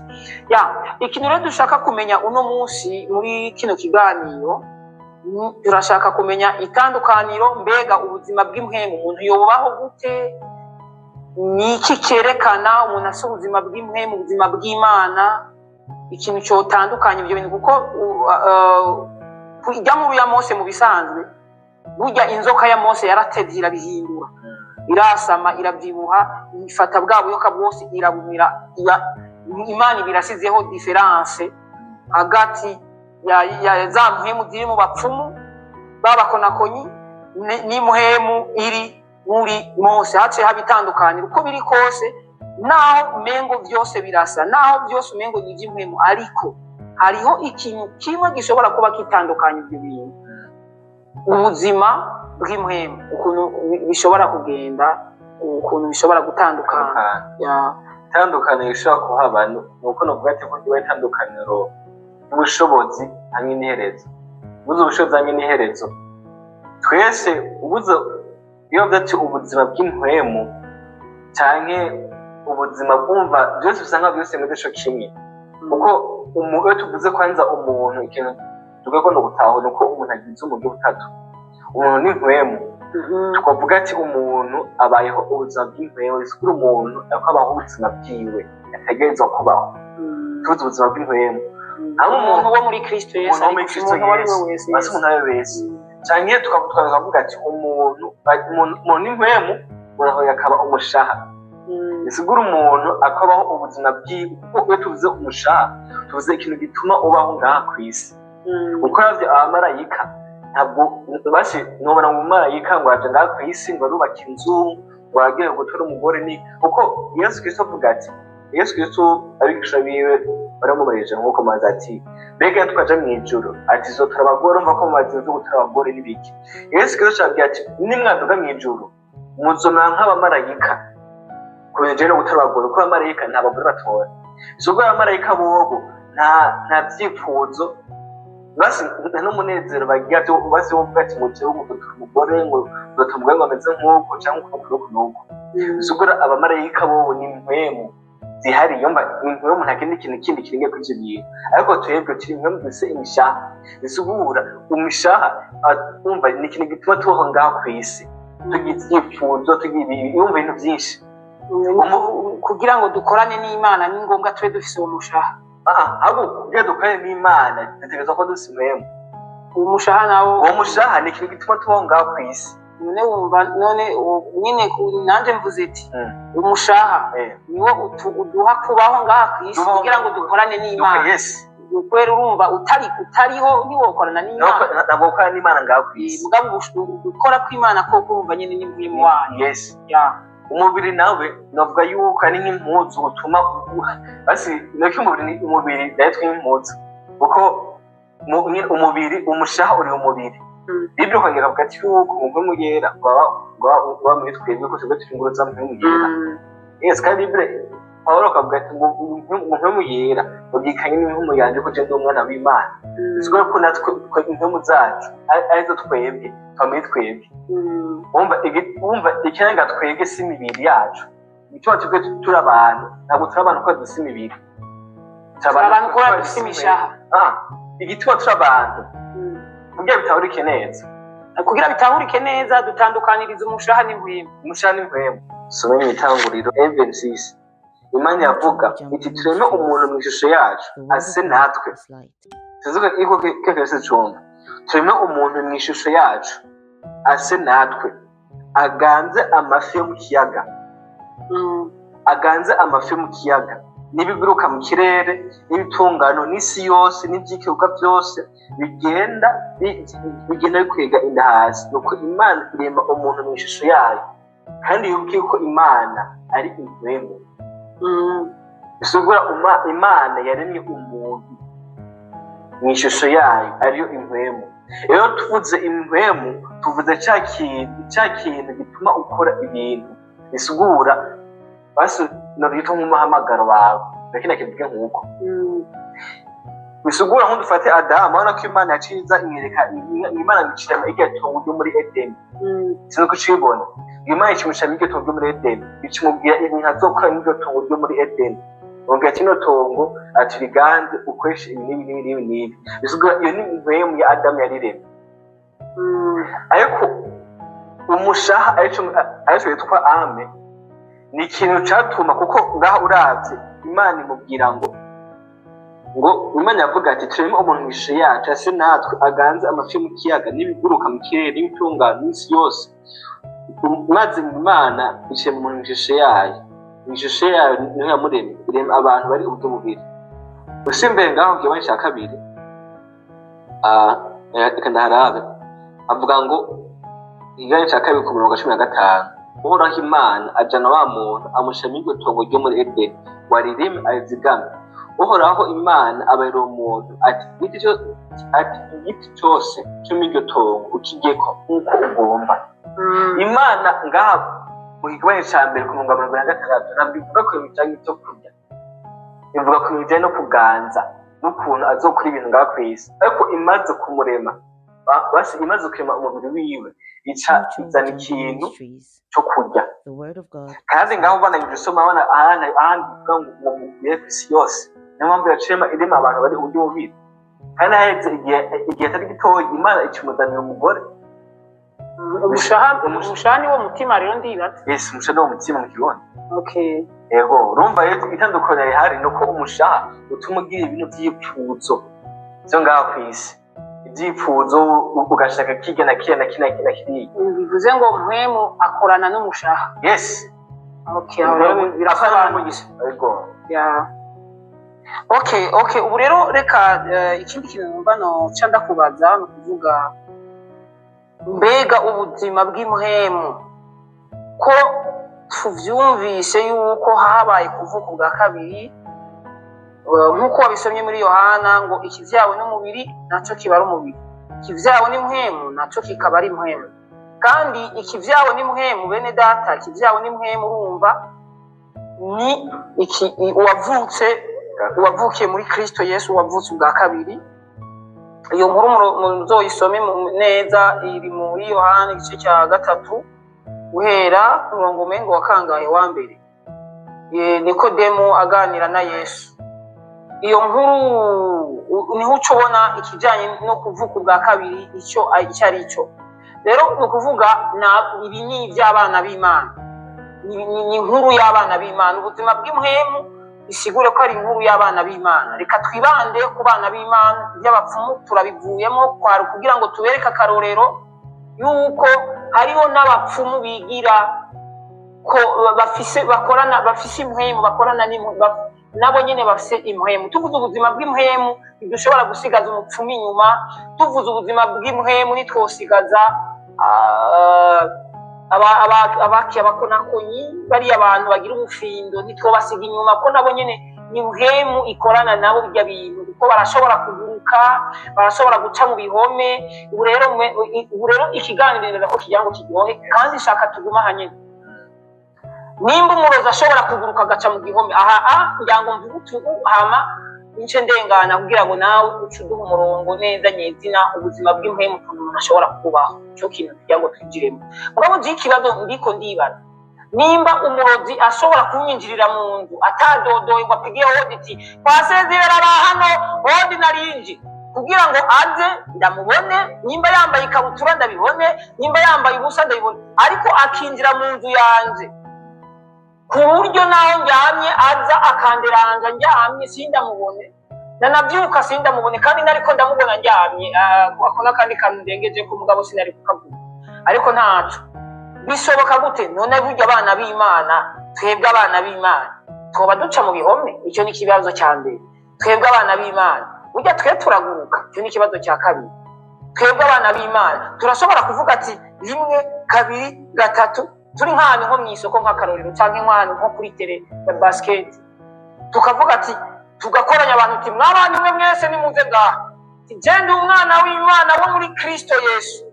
Speaker 2: Ya, ikintu rero dushaka kumenya uno munsi muri kino kiganiro Turashaka kumenya itandukaniro, mbega ubuzima bw'impwemu umuntu yobaho gute? Ni iki cyerekana umuntu asa ubuzima bw'impwemu, ubuzima bw'Imana? Ikintu cyotandukanya ibyo bintu, kuko ijya nkuru ya Mose mu bisanzwe, burya inzoka ya Mose yaratevye irabihindura, irasama, irabyibuha, ifata bwa buyoka bwose irabumira. Imana ibirasizeho différence hagati ya za mpwemu ziri mu bapfumu b'abakonakonyi n'impwemu iri muri Mose. Haciye haba itandukaniro. Uko biri kose, naho umengo byose birasa, naho byose umengo ni iby'impwemu, ariko hariho ikintu kimwe gishobora kuba kitandukanya ibyo bintu, ubuzima bw'impwemu, ukuntu bishobora kugenda, ukuntu bishobora gutandukana. Ya.
Speaker 3: Itandukaniro rishobora kuhaba ni uko novuga ati ko riba itandukaniro ry'ubushobozi hamwe n'iherezo. Ubuze ubushobozi hamwe n'iherezo, twese ubuze. Iyo bavuze ati ubuzima bw'impwemu canke ubuzima bwumva, byose usanga byose muri ico kimwe, kuko iyo tuvuze kwanza umuntu, ikintu tugomba gutahura ni uko umuntu agize umubiri butatu. Umuntu ni impwemu. Twavuga ati umuntu abayeho ubuzima bw'impwemu, bisigura umuntu ariko abaho ubuzima bwiwe ategerezwa kubaho. Tuvuze ubuzima bw'impwemu, aho
Speaker 2: umuntu wo muri Kristo Yesu,
Speaker 3: umuntu wo muri
Speaker 2: ariko
Speaker 3: Kristo
Speaker 2: umuntu uwo ari we
Speaker 3: Yesu,
Speaker 2: wese.
Speaker 3: basi umuntu ari we wese, canke tukavuga ati umuntu ni impwemu, umuntu akongera akaba umushaha. Bisigura umuntu akabaho ubuzima bwiwe, kuko iyo tuvuze umushaha tuvuze ikintu gituma ubaho ngaha kw'isi. Uko yavuze abamarayika, ntabwo basi nobona ngo umumarayika ngo aje ngaha kw'isi ngo arubake inzu, ngo agiye gutora umugore, ni kuko Yesu Kristo avuga ati, Yesu Kristo abigisha biwe baramubarije nk'uko maze ati: "Mbega iyo twaja mw'ijuru," ati, "zotora abagore?" Urumva ko mumaze zo gutora abagore n'ibiki. Yesu Kristo ababwira ati: "Nimwaduga mw'ijuru muzomera nk'abamarayika ku bintu bijanye no gutora abagore, kuko abamarayika nta bagore batora." Si ubwo abamarayika bobo nta vyifuzo, basi nta n'umunezero bagira byo basi wovuga ati ngo jewe ngo ndotora umugore, ngo ndotora umugore ngo ameze nk'uko canke uku n'uku n'uku. Bisigura abamarayika bobo ni impwemu zihariye. Yumva impwemu, nta kindi kintu kindi kirenga kuri ivyo bintu, ariko twebwe turi impwemu dufise imishaha. Bisigura umishaha, umva, ni ikintu gituma tubaho ngaho kw'isi, tugira ivyifuzo, tugira yumva ibintu vyinshi.
Speaker 2: Kugira ngo dukorane n'Imana ni ngombwa tube dufise uwo mushaha.
Speaker 3: Ahubwo kugira dukorane n'Imana dutegerezwa kuba dufise impwemu.
Speaker 2: Uwo mushaha nawo?
Speaker 3: Uwo mushaha ni ikintu gituma tubaho ngaho kw'isi.
Speaker 2: None wumva none nyine nanjye mvuze iti umushaha niwo uduha kubaho ngaha ku isi kugira ngo dukorane n'Imana. Kubera urumva utari utariho ntiwokorana n'Imana.
Speaker 3: Ntabwo gukorana n'Imana ngaho kw'isi.
Speaker 2: Mugabo gukora kw'Imana ko urumva nyine ni muhimu wayo.
Speaker 3: Yes. Umubiri nawe navuga yuko ari nk'impuzu utuma basi nako umubiri ni umubiri nayo nk'impuzu, kuko umubiri, umushaha uri umubiri. Bibiri ukongera ukavuga ati yuko umumpwemu yera waba muri twebwe, ko twebwe turi ingoro za mpwemu yera. Yes, kandi Bibiri Pawulo akavuga ati ngo umumpwemu yera ubwikanye n'impwemu yanjye ko ndi umwana w'Imana. Bisigura ko natwe impwemu zacu arizo twebwe tuba muri twebwe. Wumva ikirenga twebwe si imibiri yacu. Icyo twebwe turi abantu, ntabwo turi abantu kuko dufise imibiri.
Speaker 2: Turi abantu kubera dufise imishaha.
Speaker 3: Igituma turi abantu, kugira bitahurike neza.
Speaker 2: Kugira bitahurike neza, dutandukaniriza umushaha n'impwemu.
Speaker 3: Umushaha n'impwemu. Some mu Itanguriro 1:26. Imana yavuga iti: "Tureme umuntu mu ishusho yacu, ase natwe." Tuvuga iko kese cumva: "Tureme umuntu mu ishusho yacu, ase natwe, aganze amafi yo mu kiyaga, aganze amafi yo mu kiyaga n'ibiguruka mu kirere n'ibitungano n'isi yose n'ivyikebuka byose bigenda bikwega inda hasi." Nuko Imana irema umuntu mu ishusho yayo, kandi wibuke ko Imana ari impwemu. Bisigura Imana yaremye umuntu mu ishusho yayo, ariyo impwemu. Rero tuvuze impwemu, tuvuze ca kintu gituma ukora ibintu. Bisigura basi norita nk'umuhamagaro wawe, lakini akivuge nk'uko. Bisigura nk'udufate Adamu, urabona ko Imana yaciye iza imwereka, Imana icirema irya tongo ryo muri Edeni. Sinzi ko ucibona. Imana ikimushira iryo tongo ryo muri Edeni, ikimubwira ibintu azokora n'iryo tongo ryo muri Edeni. Bamubwira ati: "Rino tongo," ati, "riganze, ukoreshe ibi n'ibi n'ibi n'ibi n'ibi." Bisigura iyo ni impwemu ya Adamu yariremye. Ariko umushaha, arico witwa âme, ni ikintu catuma, kuko ngaha uravye Imana imubwira ngo Imana yavuga ati: "Tureme umuntu mw'ishusho yacu, ase natwe, aganze amafi mu kiyaga n'ibiguruka mu kirere n'ibitungana n'isi yose." Maze Imana iciye mu muntu mw'ishusho yayo, mw'ishusho yayo niho yamuremye, irema abantu bari uburyo bubiri. Usimbuye ngaho ku kigabane ca kabiri, reka ndaharabe, avuga ngo ikigabane ca kabiri ku murongo wa 15: "Uhoraho Imana ajana wa muntu, amushira muri iryo tongo ryo muri Edeni, ngo aririme arizigame. Uhoraho Imana abarira uwo muntu ati: 'Igiti cose co muri iryo tongo ukiryeko nk'uko ugomba.'" Imana ngaha mu kigabane ca mbere ku murongo wa 46 ntabwo ivuga ku bintu bijanye n'ivyo kurya, ivuga ku bintu bijanye no kuganza n'ukuntu azokora ibintu ngaha kw'isi. Ariko imaze kumurema, basi imaze kurema umubiri wiwe, ica
Speaker 1: Mutual
Speaker 3: izana
Speaker 1: Jungle
Speaker 3: ikintu
Speaker 1: Ministries.
Speaker 3: co kurya.
Speaker 1: The Word of God
Speaker 3: Kandi
Speaker 1: is
Speaker 3: ngaho
Speaker 1: light.
Speaker 3: ubandanyije usoma, abana ahandi ahandi ivuga ngo mugwire kw'isi yose. Niyo mpamvu yaciyemo irema abantu bari uburyo bubiri. Kandi haheze igihe atari gitoya, Imana icimuzanira umugore.
Speaker 2: Umushaha, umushaha ni wo mutima rero, ndibaza.
Speaker 3: Yes, umushaha ni wo mutima mu Kirundi. Yego, urumva rero itandukaniro rihari ni uko umushaha utuma ugira ibintu vy'ipfuzo vyo ngaho kw'isi, ivyipfuzo, ugashaka kirya na kirya na kiriya na kiriya na kiriya.
Speaker 2: Bivuze ngo mpwemu akorana n'umushaha?
Speaker 3: Yes.
Speaker 2: Okay, aho rero birasobanutse.
Speaker 3: Yego.
Speaker 2: Yeah. Okay, ubu rero reka ikindi kintu numva noca ndakubaza ni ukuvuga: mbega ubuzima bw'impwemu, ko tuvyumvise yuko habaye kuvuka ubwa kabiri, nk'uko wabisomye muri Yohana ngo ikivyawe n'umubiri naco kiba ari umubiri, ikivyawe n'impwemu naco kikaba ari impwemu. Kandi ikivyawe n'impwemu, bene data, ikivyawe n'impwemu, urumva ni iki? Uwavutse, uwavukiye muri Kristo Yesu, uwavutse ubwa kabiri. Iyo nkuru muzoyisome neza, iri muri Yohana igice cya gatatu guhera ku murongo umengo wa kangahe wa mbere. Nikodemu aganira na Yesu. Iyo nkuru niho uca ubona ikijyanye no kuvuka ubwa kabiri icyo ari cyo. Rero ni ukuvuga ibi ni iby'abana b'Imana, ni inkuru y'abana b'Imana. Ubuzima bw'impwemu bisigure ko ari inkuru y'abana b'Imana. Reka twibande ku bana b'Imana, iby'abapfumu turabivuyemo, kwari kugira ngo tubereke akarorero yuko hariho n'abapfumu bigira ko bafise, bakorana, bafise impwemu, bakorana nabo nyine bafise impwemu. Tuvuze ubuzima bw'impwemu ntidushobora gusigaza umupfumu inyuma. Tuvuze ubuzima bw'impwemu ntitwosigaza abaki abakonakonyi, bariya abantu bagira ubufindo, ntitwobasiga inyuma, ko nabo nyene ni mpwemu ikorana nabo bijya bintu, kuko barashobora kuguruka, barashobora guca mu bihome. Ubu rero ikiganiro ko kigira ngo kiryohe, kandi shaka tuguma aha nyene. Nimba umurozi ashobora kuguruka agaca mu gihome aha, kugira ngo mvuge utu hama nce ndengana, kugira ngo nawe uce uduha umurongo neza nyezina, ubuzima bw'impwemu ukuntu umuntu ashobora kubaho, cyo kintu kugira ngo twinjiremo. Mugabo nzi ikibazo ndiko ndibaza: nimba umurozi ashobora kunyinjirira mu nzu atadodoye, ngo apige hodi iti "Kwa Sezibera ba hano, hodi narinji," kugira ngo aze ndamubone, nimba yambaye ikabutura ndabibone, nimba yambaye ubusa ndabibone, ariko akinjira mu nzu yanje ku buryo naho ndyamye aza akanderanja ndyamye sindamubone, nanabyuka sindamubone, kandi nariko ndamubona ndyamye, ako n'akandi kantu ndengeje ko mugabo sinari kukavuga, ariko ntaco. Bishoboka gute none? Burya abana b'Imana, twebwe abana b'Imana twoba duca mu bihome? Icyo ni ikibazo cya mbere. Twebwe abana b'Imana, burya twe turaguruka? Icyo ni ikibazo cya kabiri. Twebwe abana b'Imana turashobora kuvuga ati rimwe, kabiri, gatatu, turi nk'ahantu nko mu isoko nk'akarorero, cyangwa nk'ahantu nko kuri terrain ya basket, tukavuga ati, tugakoranya abantu uti: "Mwabana mwe mwese nimuze ngaha, genda umwana w'Imana wo muri Kristo Yesu,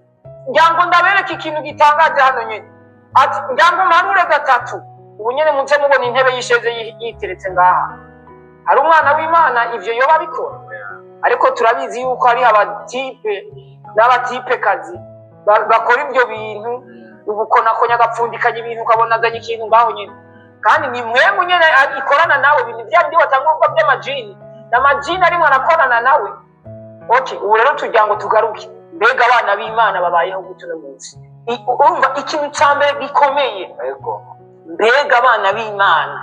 Speaker 2: ngira ngo ndabereke ikintu gitangaje hano nyine," ati "ngira ngo mpanure gatatu, ubu nyine muze mubona intebe y'isheze yiteretse ngaha." Hari umwana w'Imana ivyo yoba abikora? Ariko turabizi yuko hariho abatipe n'abatipekazi bakora ibyo bintu, ubukonakonya, agapfundikanya ibintu, ukabona azanye ikintu ngaho nyine, kandi ni mwemu nyine ikorana nawe ibintu bya bindi watangwa by'amajini, n'amajini arimo arakorana nawe. Okay, ubu rero tugira ngo tugaruke. Mbega Mbega abana b'Imana babayeho gute uno munsi? Urumva ikintu cya mbere gikomeye, mbega abana b'Imana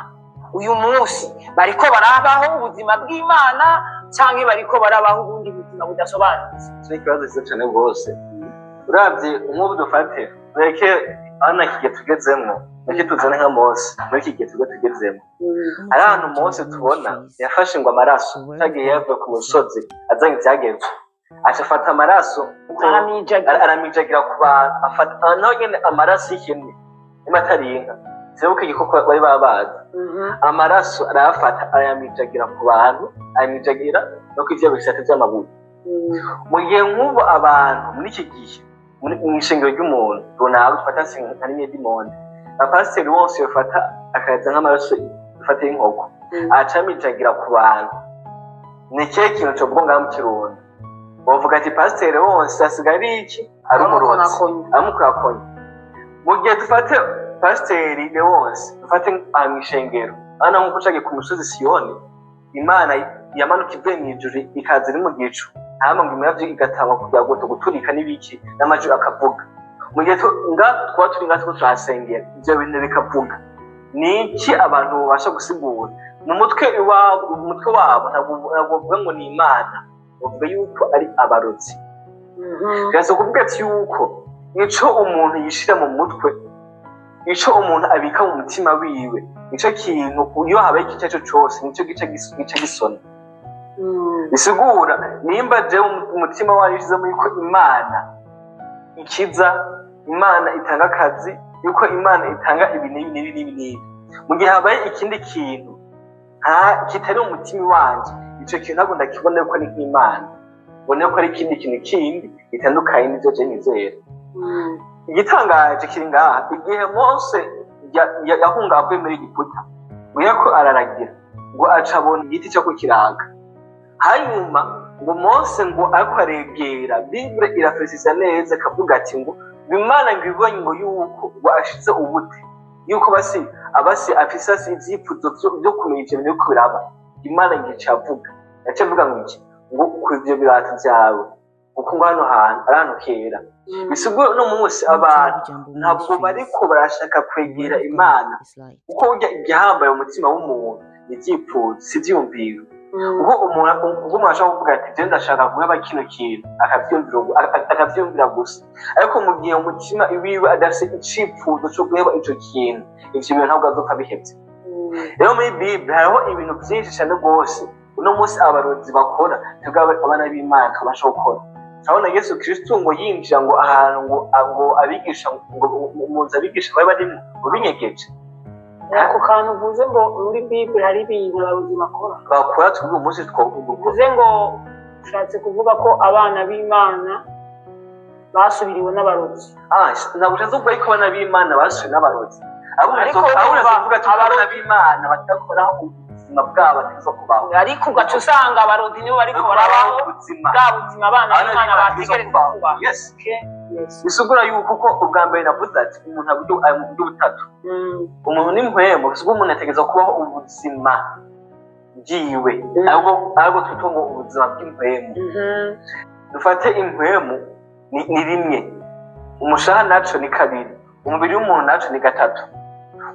Speaker 2: uyu munsi bariko barabaho ubuzima bw'Imana cyangwa bariko barabaho ubundi buzima budasobanutse?
Speaker 3: Icyo ni ikibazo cyiza cyane rwose. Uravye nk'ubu, dufate mureke hano iki gihe tugezemwo, mureke tuzane nka Mose muri iki gihe tuba tugezemo. Hari ahantu Mose tubona yafashe ngo amaraso cyagiye yavuye ku musozi azanye ibyagezwe, aca afata amaraso
Speaker 2: aramijagira.
Speaker 3: Aramijagira ku bantu, afata naho nyene amaraso y'ihene niba atari inka, sibuka igikoko bari babaze. Amaraso arayafata, arayamijagira ku bantu, ayamijagira no ku ivyo bisate vy'amabuye. Mu gihe nk'ubu abantu muri iki gihe mu ishengero ry'umuntu runaka, dufata nka rimwe dimonde, abapasiteri bose bafata akaza nk'amaraso, dufate y'inkoko, aca amijagira ku bantu, ni ikihe kintu covuga ngaha mu Kirundo? Bavuga ati pasiteri wose asigaye ari iki? Ari umurozi, amukorakonya. Mu gihe dufate pasiteri Leonce, dufate aha mu ishengero hano, nk'uko cagiye ku musozi Siyoni, Imana yamanuka ivuye mu ijuru ikaza iri mu gicu, hama ngo imiravyo igatangwa kugira ngo guturika n'ibiki n'amajwi akavuga. Mu gihe nga twaba turi ngaha turiko turahasengera, ivyo bintu bikavuga, ni iki abantu babasha gusigura mu mutwe iwabo? Mu mutwe wabo ntabwo bavuga ngo ni Imana, bavuga yuko ari abarozi. Biraza kuvuga ati yuko ico umuntu yishira mu mutwe, ico umuntu abika mu mutima wiwe, nico kintu iyo habaye igice cyo cose nico gice gisona. Bisigura nimba jewe umutima wanyu ushizemo yuko Imana ikiza, Imana itanga akazi, yuko Imana itanga ibi n'ibi n'ibi n'ibi n'ibi, mu gihe habaye ikindi kintu nta kitari mu mutima wanje, ico kintu ntabwo ndakibona yuko ari nk'Imana, mbona yuko ari ikindi kintu kindi gitandukanye n'ivyo je nizera. Igitangaje kiri ngaha: igihe Mose yahunga avuye muri Egiputa, ngo ko araragira, ngo aca abona igiti cyo kukiraga. Hanyuma ngo Mose ngo ariko aregera, Bible iraprecisa neza ikavuga ati ngo Imana ngo ibonye ngo yuko ngo ashize ubute, yuko basi abasi afise ivyifuzo vyo kumenya ivyo bintu biriko biraba, Imana ngo ica avuga, yaciye avuga ngo iki? Ngo kura ivyo birato vyawe, kuko ngo hano hantu ari ahantu kera. Bisigura uno munsi abantu ntabwo bariko barashaka kwegera Imana, kuko burya igihambaye mu mutima w'umuntu ni ivyifuzo, si ivyiyumviro. Kuko umuntu ashobora kuvuga ati je ndashaka guheba kino kintu, akavyiyumvira gusa, ariko mu gihe umutima wiwe adafise icifuzo co guheba ico kintu, ivyo bintu ntabwo azopfa bihevye. Rero muri Bible hariho ibintu vyinshi cane rwose uno munsi abarozi bakora, twebwe abana b'Imana tubasha gukora. Turabona Yesu Kristo ngo yinjira ngo ahantu ngo abigisha ngo mu nzu abigisha bari barimo ngo binyegeje.
Speaker 2: Ako kantu uvuze ngo muri Bible hari ibintu abarozi bakora,
Speaker 3: bakora, twebwe uyu munsi twavuga.
Speaker 2: Bivuze ngo ushatse kuvuga ko abana b'Imana basubiriwe n'abarozi?
Speaker 3: Ah, ntabwo ushatse kuvuga yuko abana b'Imana basubiye n'abarozi, ahubwo
Speaker 2: Ariko
Speaker 3: ahubwo
Speaker 2: urumva
Speaker 3: kuvuga ati abana b'Imana batakoraho ubuzima bwabo bategerezwa kubaho.
Speaker 2: Ariko ugaca usanga abarozi nibo bariko barabaho
Speaker 3: ubuzima
Speaker 2: bwa buzima abana
Speaker 3: abana
Speaker 2: b'Imana
Speaker 3: b'Imana
Speaker 2: bategerezwa
Speaker 3: kubaho.
Speaker 2: kubaho.
Speaker 3: Yes.
Speaker 2: Okay. Yes.
Speaker 3: Bisigura yuko ko ubwa mbere navuze ati umuntu aburyo ari mu buryo butatu. Umuntu ni mpwemu, bisigura umuntu ategerezwa kubaho ubuzima bwiwe, ahubwo twita ngo ubuzima bw'impwemu. Dufate impwemu ni rimwe, umushaha naco ni kabiri, umubiri w'umuntu naco ni gatatu.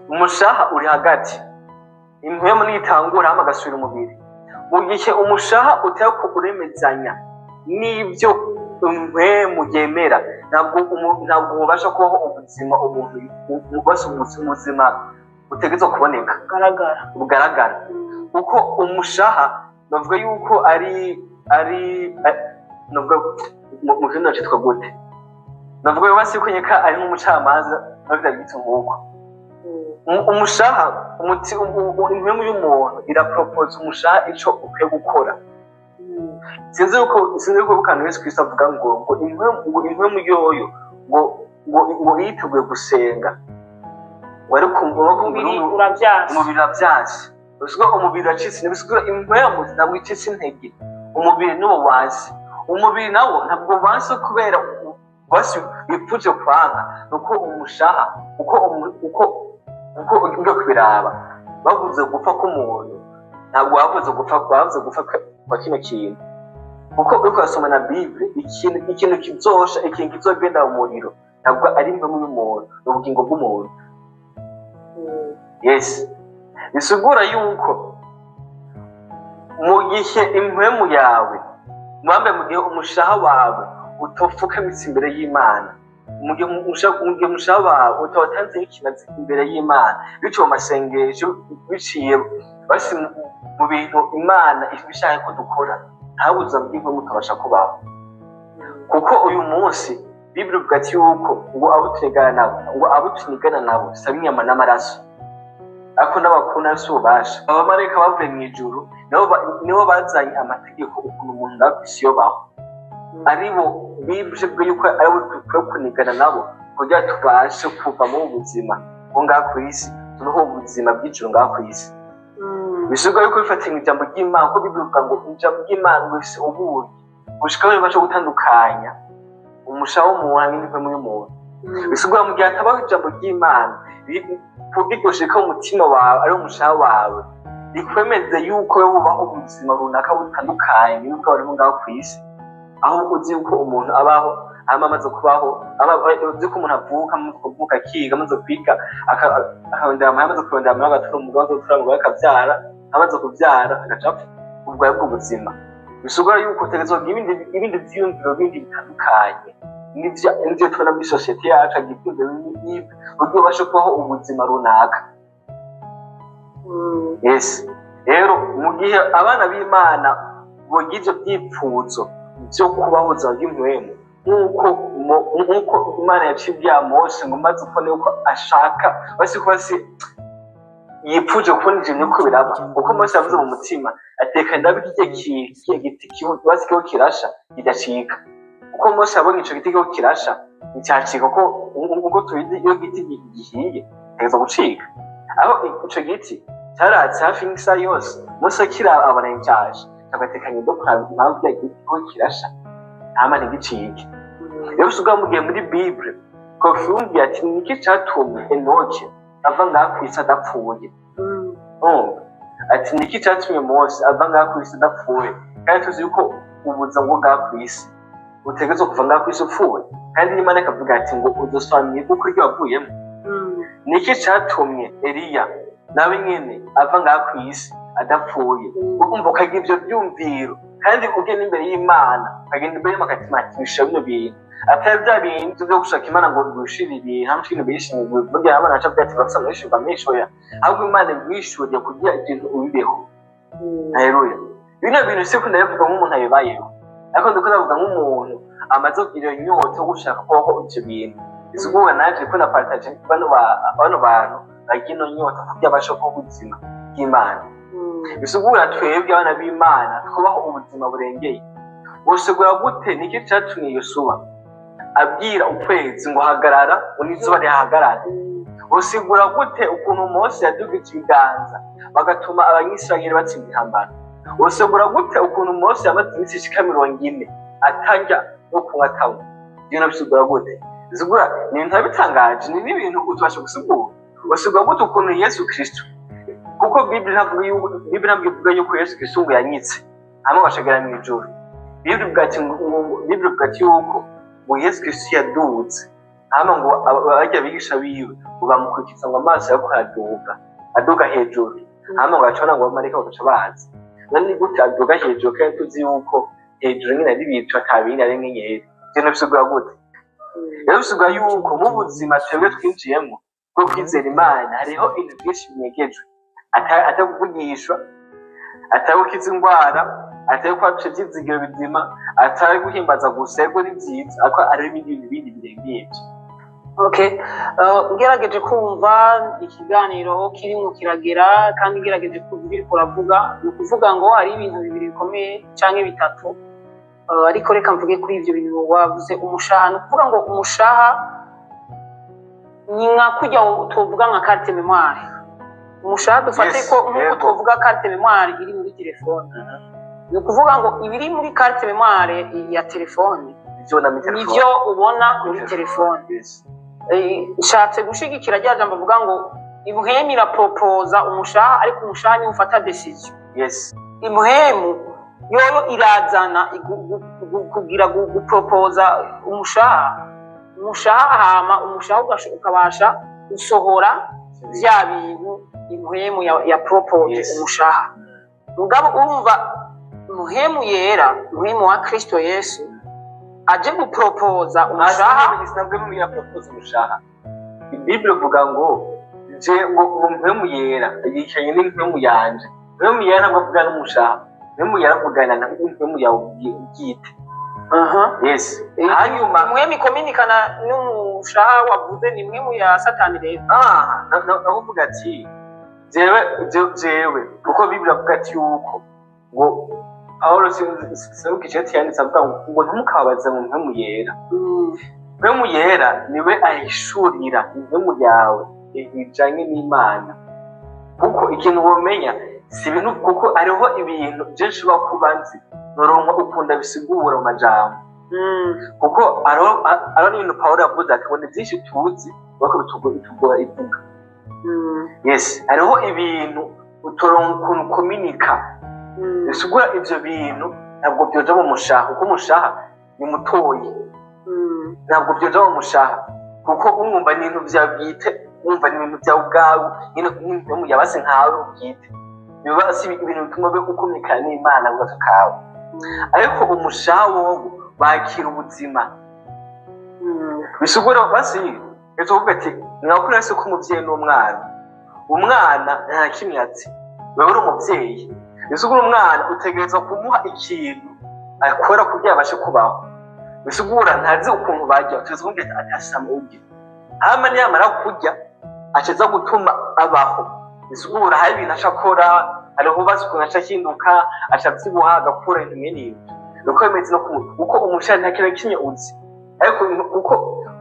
Speaker 3: Umushaha uri hagati, impwemu niyo itangura hama agasubira umubiri. Mu gihe umushaha utari uremezanya n'ibyo impwemu yemera, ntabwo bubasha kubaho ubuzima umuntu bubasha ubuzima butegerezwa kuboneka
Speaker 2: Garagara.
Speaker 3: bugaragara. Kuko umushaha bavuga yuko ari navuga mu kirundi citwa gute, navuga basi yuko nyeka ari nk'umucamanza, navuga yitwa nk'uko umushaha impwemu y'umuntu irapropose umushaha ico ukwiye gukora. Sinzi yuko bukana Yesu Kristo avuga ngo impwemu yoyo ngo yiteguye gusenga, ngo ariko ngo
Speaker 2: Umubiri uravyase.
Speaker 3: Umubiri uravyanse. Bisigura umubiri uracitse, bisigura impwemu ntabwo icitse intege, umubiri niwo wanse. Umubiri nawo ntabwo wanse kubera basi wipfuje kwanka, nuko umushaha uko ugiye kubiraba, bavuze gupfa k'umuntu, ntabwo bavuze gupfa, bavuze gupfa kwa kino kintu. Kuko uriko urasoma na Bible, ikintu kizosha, ikintu kizogenda mu muriro, ntabwo ari impwemu y'umuntu, ni ubugingo bw'umuntu. Yes, bisigura yuko mu gihe impwemu yawe mwambe, mu gihe umushaha wawe utopfukamitse imbere y'Imana, mu gihe umushaha wawe utawatanze ikimazi imbere y'Imana, biciye mu masengesho, biciye basi mu bintu Imana ishaka ko dukora, nta buzima bw'impwemu utabasha kubaho. Kuko uyu munsi Bibiri ivuga ati yuko ngo abo tunigana nabo saba inyama n'amaraso, ariko n'abakuru ntafise ububasha. Abamarayika bavuye mu ijuru nibo bazanye amategeko ukuntu umuntu ngaho kw'isi yobaho, aribo Bibiri ivuga yuko aribo dukwiye kunigana nabo kugira tubashe kuva mu buzima bwo ngaho kw'isi, tubeho ubuzima bw'ijuru ngaho kw'isi. Bisigura yuko bifatanya ijambo ry'Imana, kuko Bibiri ivuga ngo ijambo ry'Imana ngo rifise ubugi gushika aho ribasha gutandukanya umushaha w'umuntu hamwe n'impwemu y'umuntu. Bisigura mu gihe hatabaho ijambo ry'Imana kuburyo ryoshika mu mutima wawe, ari umushaha wawe, rikwemeze yuko wewe ubaho ubuzima runaka butandukanye n'ubwo bari ngaho kw'isi, aho uzi yuko umuntu abaho hama amaze kubaho, uzi ko umuntu avuka, amaze kuvuka akiga, amaze kwiga akarondera amahera, amaze kurondera amahera agatura umugabo, amaze gutura umugore akavyara, amaze kuvyara agaca apfa. Ubwo aribwo buzima. Bisigura yuko utegerezwa kugira ibindi vyiyumviro bindi bitandukanye n'ivyo tubona muri sosiyete yacu, agira ivyiyumviro bindi kugira ubashe kubaho ubuzima runaka. Yes, rero mu gihe abana b'Imana bogira ivyo vyipfuzo vyo kubaho ubuzima bw'impwemu, nk'uko Imana yaciye ibya Mose ngo maze ubone yuko ashaka basi kuba si yipfuje kubona ivyo bintu ko biraba, kuko Mose yavuze mu mutima ateka ndabe kirya giti basi kiriko kirasha kidacika. Kuko Mose yabonye ico giti kiriko kirasha nticyacika, kuko nkuko tubizi, iyo giti gihiye gitegerezwa gucika. Aho ico giti cyaratse hafi nk'isaha yose, Mose akiraba abona nticyasha, agatekanye no kuraba impamvu ya giti kiriko kirasha hama ntigicike. Rero usigaye mugihe muri Bible Kofi yumviye ati: "Niki catumye Enoke ava ngaha kw'isi adapfuye?" Urumva? Ati: "Niki catumye Mose ava ngaha kw'isi adapfuye?" Kandi tuzi yuko ubuzima bwo ngaha kw'isi utegerezwa kuva ngaha kw'isi upfuye, kandi n'Imana ikavuga ati ngo uzosubira mw'ivu iryo wavuyemo. Niki catumye Eliya nawe nyene ava ngaha kw'isi adapfuye? Urumva, ukagira ivyo vyumviro kandi ugenda imbere y'Imana, ukagenda imbere y'Imana ukatimatisha bino bintu, atari bya bintu vyo gushaka Imana ngo gushira ibintu hamwe ibintu bishimye burya abana baca bavuga ati bafise amahishurwa menshi. Oya, ahubwo Imana igwishuriye kugira ibintu ubibeho. Haleluya! Bino bintu siko ndabivuga nk'umuntu abibayeho, ariko ndiko ndavuga nk'umuntu amaze kugira iyo nyota yo gushaka kubaho ivyo bintu. Bisigura naje ko na partage bano bantu bagira ino nyota kugira babashe kubaho ubuzima bw'Imana. Bisigura twebwe abana b'Imana twubaho ubuzima burengeye. Busigura gute? Niki catumye Yosuwa abwira ukwezi ngo hagarara, ngo n'izuba rihagarare? Usigura gute ukuntu Mose yadugije ibiganza bagatuma Abanyisirayeli batsinda intambara? Usigura gute ukuntu Mose yamaze iminsi ishika 40 atarya no kunywa atanywa? Ibyo bisigura gute? Bisigura ni ibintu biba bitangaje, ni n'ibintu utabasha gusigura. Usigura gute ukuntu Yesu Kristo, kuko Bible ntabwo ivuga yuko Yesu Kristo ngo yanyitse hama bashagera mu ijuru. Bible ivuga ati yuko ngo Yesu Kristo yaduze, hama ngo barya abigisha biwe ngo bamukurikiza ngo amaso yako araduga aduga hejuru, hama ngo bacona ngo abamarayika bagaca baza. None ni gute aduga hejuru kandi tuzi yuko hejuru nyine ari ibicu, atabindi ari nk'inyenyeri? Ivyo bisigura gute? Rero bisigura yuko mu buzima twebwe twinjiyemo bwo kwizera Imana hariho ibintu byinshi binyegejwe, atari kuvugishwa, atari gukiza indwara, atari kwaca ivyizigiro bizima, atari guhimbaza gusa. Yego, ni vyiza, ariko hariho ibindi bintu bindi birengeye ivyo.
Speaker 2: Okay. Ngerageje kumva ikiganiro kirimo kiragera, kandi ngerageje kumva ibiri kuravuga, ni ukuvuga ngo hari ibintu bibiri bikomeye canke bitatu. Ariko reka mvuge kuri ivyo bintu wavuze. Umushaha, ni ukuvuga ngo umushaha ni nka kurya tuvuga nka carte mémoire. Umushaha dufate ko nk'uko tuvuga carte mémoire iri muri telefone, ni ukuvuga ngo ibiri muri carte mémoire ya telefone
Speaker 3: ivyo na telefone
Speaker 2: nivyo ubona muri telefone. Nshatse gushigikira rya jambo avuga ngo impwemu irapropoza umushaha, ariko umushaha niwe ufata décision. Impwemu Yoyo irazana kugira gupropoza umushaha, hama umushaha ukabasha gusohora vya bintu impwemu ya propose. Umushaha, mugabo urumva muhemu yera, muhemu wa Kristo Yesu aje gupropoza umushaha.
Speaker 3: Ntabwo mpwemu yera propoza umushaha. Bibiri ivuga ngo je ngo mpwemu yera yicaranye n'impwemu yanje. Mpwemu yera ntabwo avugana n'umushaha, mpwemu yera avugana na mpwemu yawe bwite. Yes. Hanyuma
Speaker 2: Mpwemu ikominikana n'umushaha wavuze ni mpwemu ya Satani rero.
Speaker 3: Ah, nakuvuga ati jewe kuko Bibiri avuga ati yuko ngo Pawulo, sinuka icyo yanditse, avuga ngo ntimukababaze mu mpwemu yera. Mpwemu yera niwe ahishurira impwemu yawe bijanye n'Imana, kuko ikintu womenya si ibintu, kuko hariho ibintu byinshi uba kuba nzi noronka ukunda bisigura mu majambo, kuko hariho n'ibintu Pawulo yavuze akabona byinshi tuzi ariko bitugora ivuga. Yes, hariho ibintu utoronka ukuntu kominika bisigura ivyo bintu. Ntabwo byoja mu mushaha, kuko umushaha ni mutoyi. Ntabwo byoja mu mushaha, kuko umwumva ni ibintu vyawe bwite, wumva ni ibintu byawe ubwawe nyine, nk'impwemu yabase nkawe bwite, biba si ibintu bituma ukominikana n'Imana ku gato kawe. Ariko umushaha wowo bakira ubuzima, bisigura basi tuvuga ati mwakora se ko umuvyeyi n'umwana, umwana nta kimwe ati wewe uri umuvyeyi, bisigura umwana utegerezwa kumuha ikintu akora kugira abashe kubaho. Bisigura ntazi ukuntu barya, utegerezwa kumubwira ati atasama urye, hama niyamara kurya acaza gutuma abaho. Bisigura hari ibintu aca akora, hariho bazi ukuntu aca ahinduka, aca avyibuha, agakura, ibintu mwene ivyo. Niko bimeze no ku kuko umushahara nta kintu na kimwe uzi, ariko kuko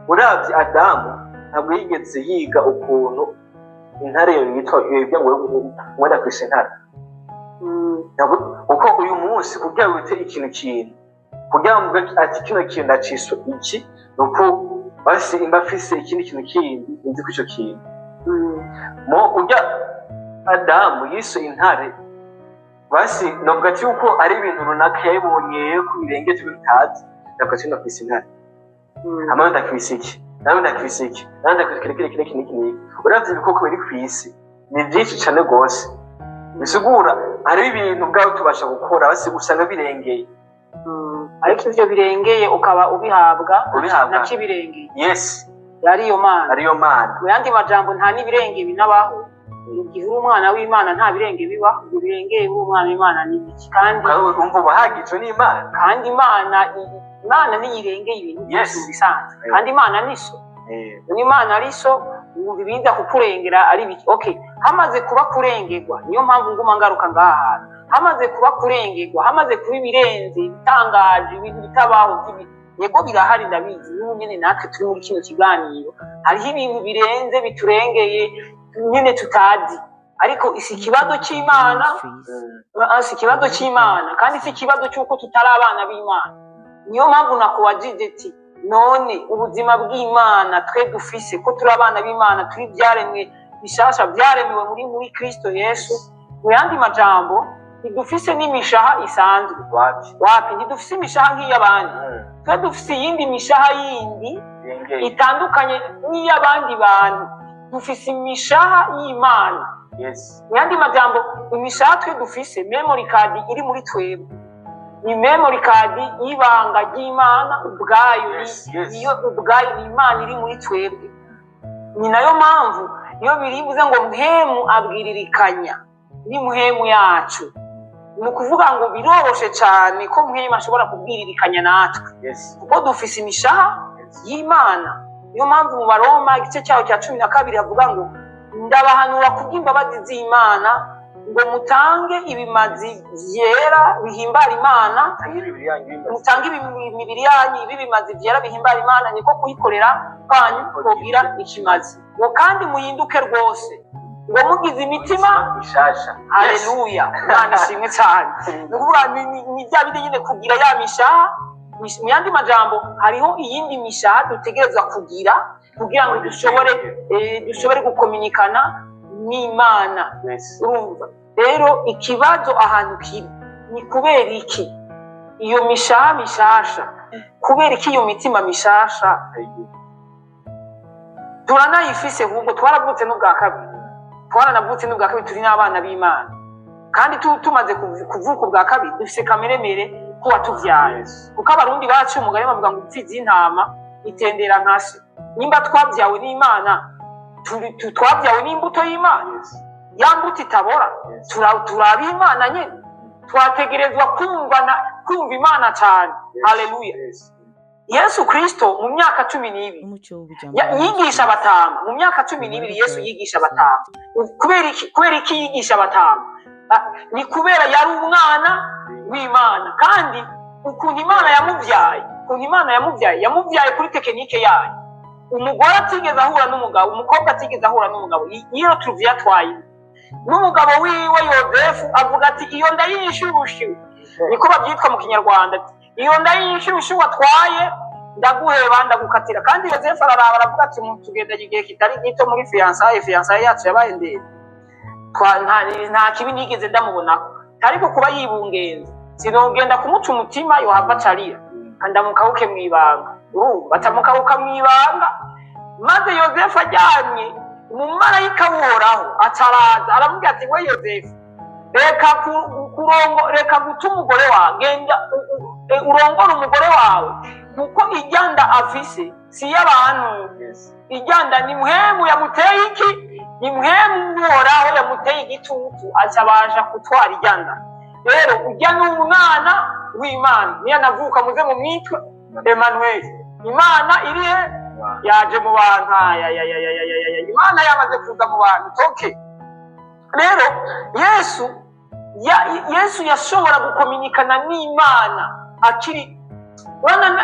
Speaker 3: uravye Adamu ntabwo yigeze yiga ukuntu intare yitwa yibwa ngo wenda kwisa intare. Kuko uyu munsi kugira wite ikintu kugira ngo uvuge ati kino kintu ndaciswe iki, nuko basi imba afise ikindi kintu kindi nzi ko ico kintu mo urya Adamu yiswe intare, basi navuga ati yuko ari ibintu runaka yabibonye ko birengeje ibintu utazi, navuga ati ndakwisa intare, hama ndakwisa iki, nawe ndakwisa iki, nawe ndakwisa kire kire kire iki n'iki n'iki. Uravye ibikoko biri kw'isi ni byinshi cane rwose, bisigura hariho ibintu ubwawe tubasha gukora, basi usanga birengeye.
Speaker 2: Ariko ivyo birengeye ukaba ubihabwa
Speaker 3: Ubihabwa.
Speaker 2: na kibirengeye, ariyo Mana.
Speaker 3: Ariyo Mana.
Speaker 2: Mu yandi majambo, nta n'ibirenge binabaho. Mu gihe uri umwana w'Imana nta birenge bibaho. Ibyo birengeye uri umwana w'Imana ni ibiki kandi?
Speaker 3: Umva ubahagijwe n'Imana.
Speaker 2: Kandi Imana niyo irengeye ibintu byose mu bisanzwe. Kandi Imana ni so. Niyo Imana ari so, wumva ibinda kukurengera ari biki? Okay, hamaze kuba kurengerwa, niyo mpamvu nguma ngaruka ngaha hantu. Hamaze kuba kurengerwa, hamaze kuba ibirenze, ibitangaje, ibintu bitabaho yego birahari, ndabizi. N'ubu nyene natwe turi muri kino kiganiro, hariho ibintu birenze biturengeye nyene tutazi, ariko si ikibazo cy'Imana.
Speaker 1: Ministries.
Speaker 2: Ah, si ikibazo cy'Imana, kandi si ikibazo cy'uko tutari abana b'Imana. Niyo mpamvu nakubajije ati none ubuzima bw'Imana twe dufise, ko turi abana b'Imana, turi ibyaremwe bishasha byaremewe muri Kristo Yesu, mu yandi majambo ntidufise n'imishaha isanzwe.
Speaker 3: Wapi.
Speaker 2: Wapi, ntidufise imishaha nk'iy'abandi. Twe dufise iyindi mishaha yindi
Speaker 3: Birengeye.
Speaker 2: itandukanye n'iy'abandi bantu. Dufise imishaha y'Imana. Mu yandi majambo, imishaha twe dufise, memory card iri muri twebwe ni memory card y'ibanga ry'Imana ubwayo. Niyo ubwayo ni Imana iri muri twebwe. Ni nayo mpamvu iyo biribuze ngo mpemu abwiririkanya ni muhemu yacu, ni ukuvuga ngo biroroshe cyane ko muhemu ashobora kubwiririkanya natwe, kuko dufise imishaha y'Imana. Niyo mpamvu mu Baroma igice cyaho cya 12 havuga ngo ndabahanura kubw'imbabazi z'Imana ngo mutange ibimazi byera bihimbara Imana.
Speaker 3: Tangira imibiri yanyu y'imaze.
Speaker 2: Mutange imibiri yanyu ibe ibimazi byera bihimbara Imana, niko kuyikorera kwanyu kugira ikimazi, ngo kandi muhinduke rwose, ngo mugize imitima
Speaker 3: mishasha.
Speaker 2: Haleluya, Imana ishimwe cyane. Ni ukuvuga ni bya bindi nyine kugira ya mishaha. Mu yandi majambo, hariho iyindi mishaha dutegerezwa kugira kugira ngo dushobore gukominikana n'Imana. Urumva rero ikibazo ahantu kiri. Ni kubera iki iyo mishaha mishasha? Kubera iki iyo mitima mishasha turanayifise? Ahubwo twaravutse n'ubwa kabiri, twaranavutse n'ubwa kabiri, turi n'abana b'Imana. Kandi tumaze kuvuka ubwa kabiri, dufise kameremere ko watuvyaye. Kuko Abarundi baciye umugani bavuga ngo imfizi y'intama itendera nka se. Nimba twabyawe n'Imana, twabyawe n'imbuto y'Imana, ya mbuto itabora. Turaba Imana nyene, twategerezwa kumva kumva Imana cyane. Haleluya! Yesu Kristo mu myaka 12
Speaker 1: Umuco w'Ubujambo
Speaker 2: yigisha
Speaker 1: Ministries.
Speaker 2: abatama. Mu myaka cumi
Speaker 1: The
Speaker 2: n'ibiri
Speaker 1: Word of
Speaker 2: Yesu
Speaker 1: God
Speaker 2: yigisha
Speaker 1: is
Speaker 2: abatama.
Speaker 1: light.
Speaker 2: Kubera iki? Kubera iki yigisha abatama? Ah, ni kubera yari umwana w'Imana. Kandi ukuntu Imana yamubyaye, ukuntu Imana yamubyaye, yamubyaye kuri technique yayo. Umugore atigeze ahura n'umugabo, umukobwa atigeze ahura n'umugabo, niyo turuvi yatwaye n'umugabo wiwe Yozefu. Avuga ati: "Iyo nda y'inshushu," niko babyitwa mu Kinyarwanda, ati: "Iyo nda y'inshushu watwaye, ndaguheba, ndagukatira." Kandi Yozefu araraba, aravuga ati: "Tugendanye igihe kitari gito muri fiançailles, fiançailles yacu yabaye ndende. Nta kibi nigeze ndamubonako, ariko kuba yibungenze sinogenda kumuca umutima, yohava acarira, ndamukabuke mu ibanga." Urumva, atamukabuka mu ibanga. Maze Yozefu ajyanye, umumarayika w'Uhoraho acaraza, aramubwira ati: "We Yozefu, reka kurongo, reka guta umugore wawe, genda urongore umugore wawe, kuko ijyanda afise si iy'abantu. Ijyanda ni muhemu yamuteye iki? Ni muhemu Uhoraho yamuteye igitutu, acabasha kutwara ijyanda. Rero ujya ni umwana w'Imana, niyo anavuka muze mu mwitwe Emmanuel, Imana iri he? Yaje mu bantu." Ayayayayayaya, Imana yamaze kuza mu bantu toke. Rero Yesu Yesu yashobora gukominikana n'Imana akiri, urabona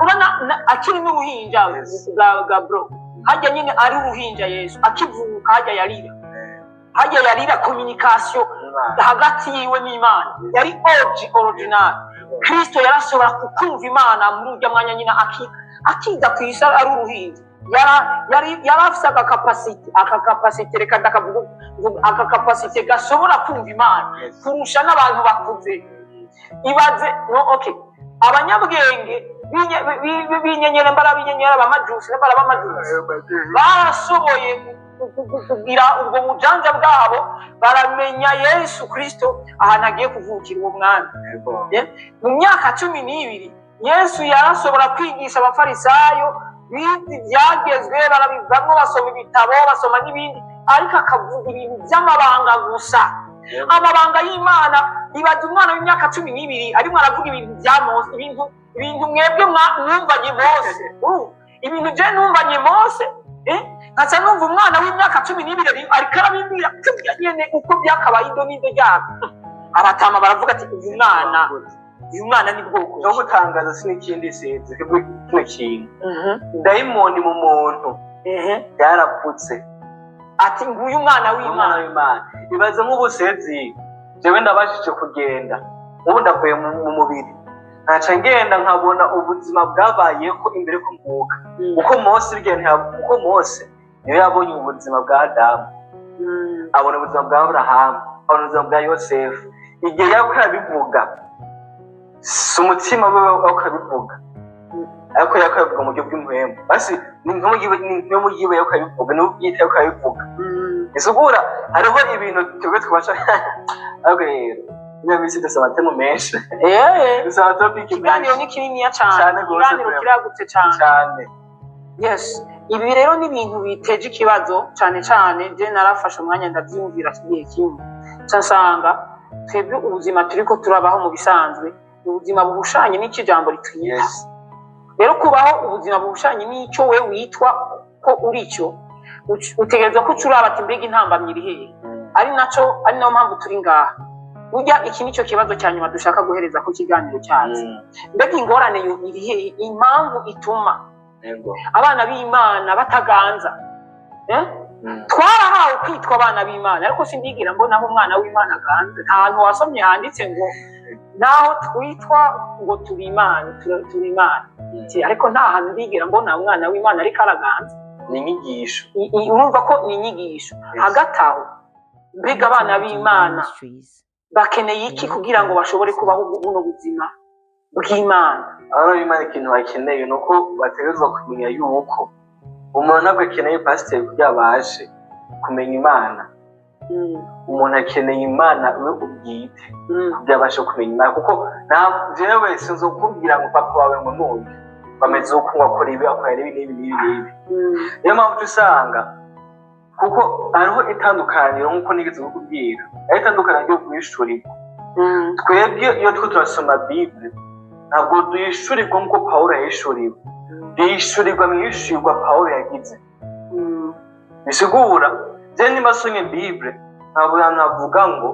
Speaker 2: urabona akiri n'uruhinja. Bwa bro, hajya nyine ari uruhinja, Yesu akivuka, hajya yarira, hajya yarira, communication hagati yiwe n'Imana yari original. Kristo yarashobora kukumva Imana muri urya mwanya nyine akiza ku isi ari uruhinja. Yari afise agacapacité, aka capacité, reka ndakavuga, aka capacité gashobora kumva Imana kurusha n'abantu bakuze. Ibaze no, okay, abanyabwenge b'inyenyeri, mbara b'inyenyeri, abamajusi mbara b'amajusi, barashoboye kugira ubwo bujanja bwabo, baramenya Yesu Kristo ahantu agiye kuvukira uwo mwami. Mu myaka 12 Yesu yarashobora kwigisha Abafarisayo bize ibyagezwe, barabivamo, basoma ibitabo, basoma n'ibindi, ariko akavuga ibintu by'amabanga gusa, amabanga y'Imana. Ibaza umwana w'imyaka 12 arimo aravuga ibintu bya Mose, ibintu mwebwe mwumvanye Mose. Ibintu je numvanye Mose, nkaca numva umwana w'imyaka 12 ariko arabimbwira kurya nyene uko byakabaye, ido n'ido ryabyo. Abatama baravuga ati: "Uyu mwana, uyu mwana ni bwoko
Speaker 3: No
Speaker 2: ki?"
Speaker 3: Gutangaza si n'ikindi, sinzi kino kintu, dayimoni mu muntu yaravutse.
Speaker 2: Ati: "Nguyu umwana
Speaker 3: Umwana
Speaker 2: w'Imana."
Speaker 3: w'Imana. Ibaze nk'ubusezi, jewe ndabashije kugenda, ubu ndavuye mu mubiri, nkaca ngenda nkabona ubuzima bwabayeho imbere ko mvuka, uko Mose bigenda, uko Mose niyo yabonye ubuzima bwa Adamu, abona ubuzima bwa Aburahamu, abona ubuzima bwa Yosefu. Igihe yariko arabivuga, si umutima we ariko arabivuga, ariko yariko arabivuga mu buryo bw'impwemu. Basi ni impwemu yiwe yariko arabivuga, ni ubwite yariko arabivuga. Isugura hariho ibintu twebwe twabasha. Ariko rero ino minsi dusaba amathèmes menshi, dusaba topic
Speaker 2: Ikiganiro
Speaker 3: menshi.
Speaker 2: Ni kininiya cane.
Speaker 3: Cane gose.
Speaker 2: Ikiganiro
Speaker 3: Vraiment.
Speaker 2: kiragutse cane.
Speaker 3: Cyane.
Speaker 2: Yes, ibi rero ni ibintu biteje ikibazo cane cane. Je narafashe umwanya ndavyumvira igihe kimwe, nca nsanga twebwe ubuzima turiko turabaho mu bisanzwe ni ubuzima buhushanye n'icyo ijambo ritwita. Rero kubaho ubuzima buhushanye n'icyo we witwa ko uri cyo, utegerezwa ko uca uraba ati: "Mbega intambamyi iri hehe?" Ari naco, ari nayo mpamvu turi ngaha. Burya iki nicyo kibazo cya nyuma dushaka guhereza ku kiganiro cyacu. Mbega ingorane yo iri hehe? Impamvu ituma abana b'Imana bataganza, eh? Twarahawe kwitwa abana b'Imana, ariko sindigira mbona aho umwana w'Imana aganze. Nta hantu wasomye handitse ngo naho twitwa ngo turi Imana, turi Imana. Ariko nta hantu ndigira mbona umwana w'Imana ariko araganza.
Speaker 3: Ni inyigisho.
Speaker 2: Urumva ko ni inyigisho. Hagati aho, mbega abana
Speaker 1: Umuco
Speaker 2: b'Imana
Speaker 1: Ministries.
Speaker 2: Bakeneye
Speaker 1: The
Speaker 2: iki
Speaker 1: Word of
Speaker 2: kugira ngo
Speaker 1: God
Speaker 2: bashobore
Speaker 1: is
Speaker 2: kubaho
Speaker 1: light.
Speaker 2: buno buzima bw'Imana?
Speaker 3: Abana b'Imana, ikintu bakeneye ni uko bategerezwa kumenya yuko umuntu ntabwo akeneye pasiteri kugira abashe kumenya Imana. Umuntu akeneye Imana we ubwite kugira abashe kumenya Imana, kuko nta jewe sinzokubwira ngo papa wawe ngo nuyu bameze uku, ngo akora ibi, akora ibi n'ibi n'ibi n'ibi. Niyo mpamvu usanga, kuko hariho itandukaniro, nk'uko nigeze kukubwira, hariho itandukaniro ryo guhishurirwa. Twebwe iyo two turasoma Bible, ntabwo duhishurirwa nk'uko Pawulo yahishuriwe. Duhishurirwa mu ihishurirwa Pawulo yagize. Bisigura, je nimba asomye Bible, ntabwo ahantu havuga ngo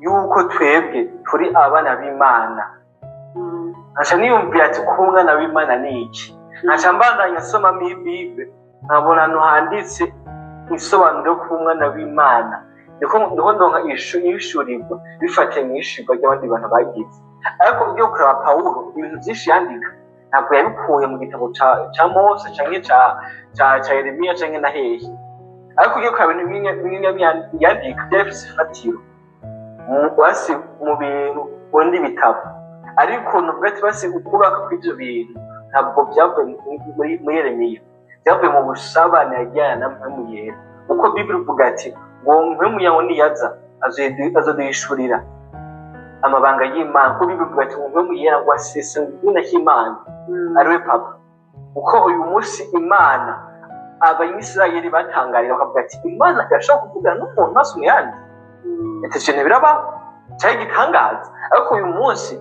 Speaker 3: yuko twebwe turi abana b'Imana, nkaca niyumvira ati: "Kuba umwana w'Imana ni iki?" Nkaca mbandanya nsomamo iyi Bible, nkabona ahantu handitse isobanuro yo kuba umwana w'Imana. Niko ndonka ishurirwa bifatiye mu ishurirwa ry'abandi bantu bagize. Ariko ugiye kureba Pawulo, ibintu byinshi yandika ntabwo yabikuye mu gitabo ca Mose canke ca Yeremiya canke na hehe. Ariko ugiye kureba ibintu bimwe yandika, byari bifise ifatiro basi mu bintu undi bitabo. Ariko nuvuga ati basi ukubaka kw'ivyo bintu ntabwo byavuye muri Yeremiya, byavuye mu busabane yagirana na Mpwemu Yera, kuko Bibiri ivuga ati ngo Mpwemu yawe niyaza azoduhishurira amabanga y'Imana, kuko Bibiri ivuga ati ngo Mpwemu Yera ngo asesa izina ry'Imana, ariwe Papa. Kuko uyu munsi Imana, Abayisirayeli batangarira bakavuga ati: "Imana irashobora kuvugana n'umuntu maso mu yandi?" Ati: "Ibintu birabaho, cyari igitangaza." Ariko uyu munsi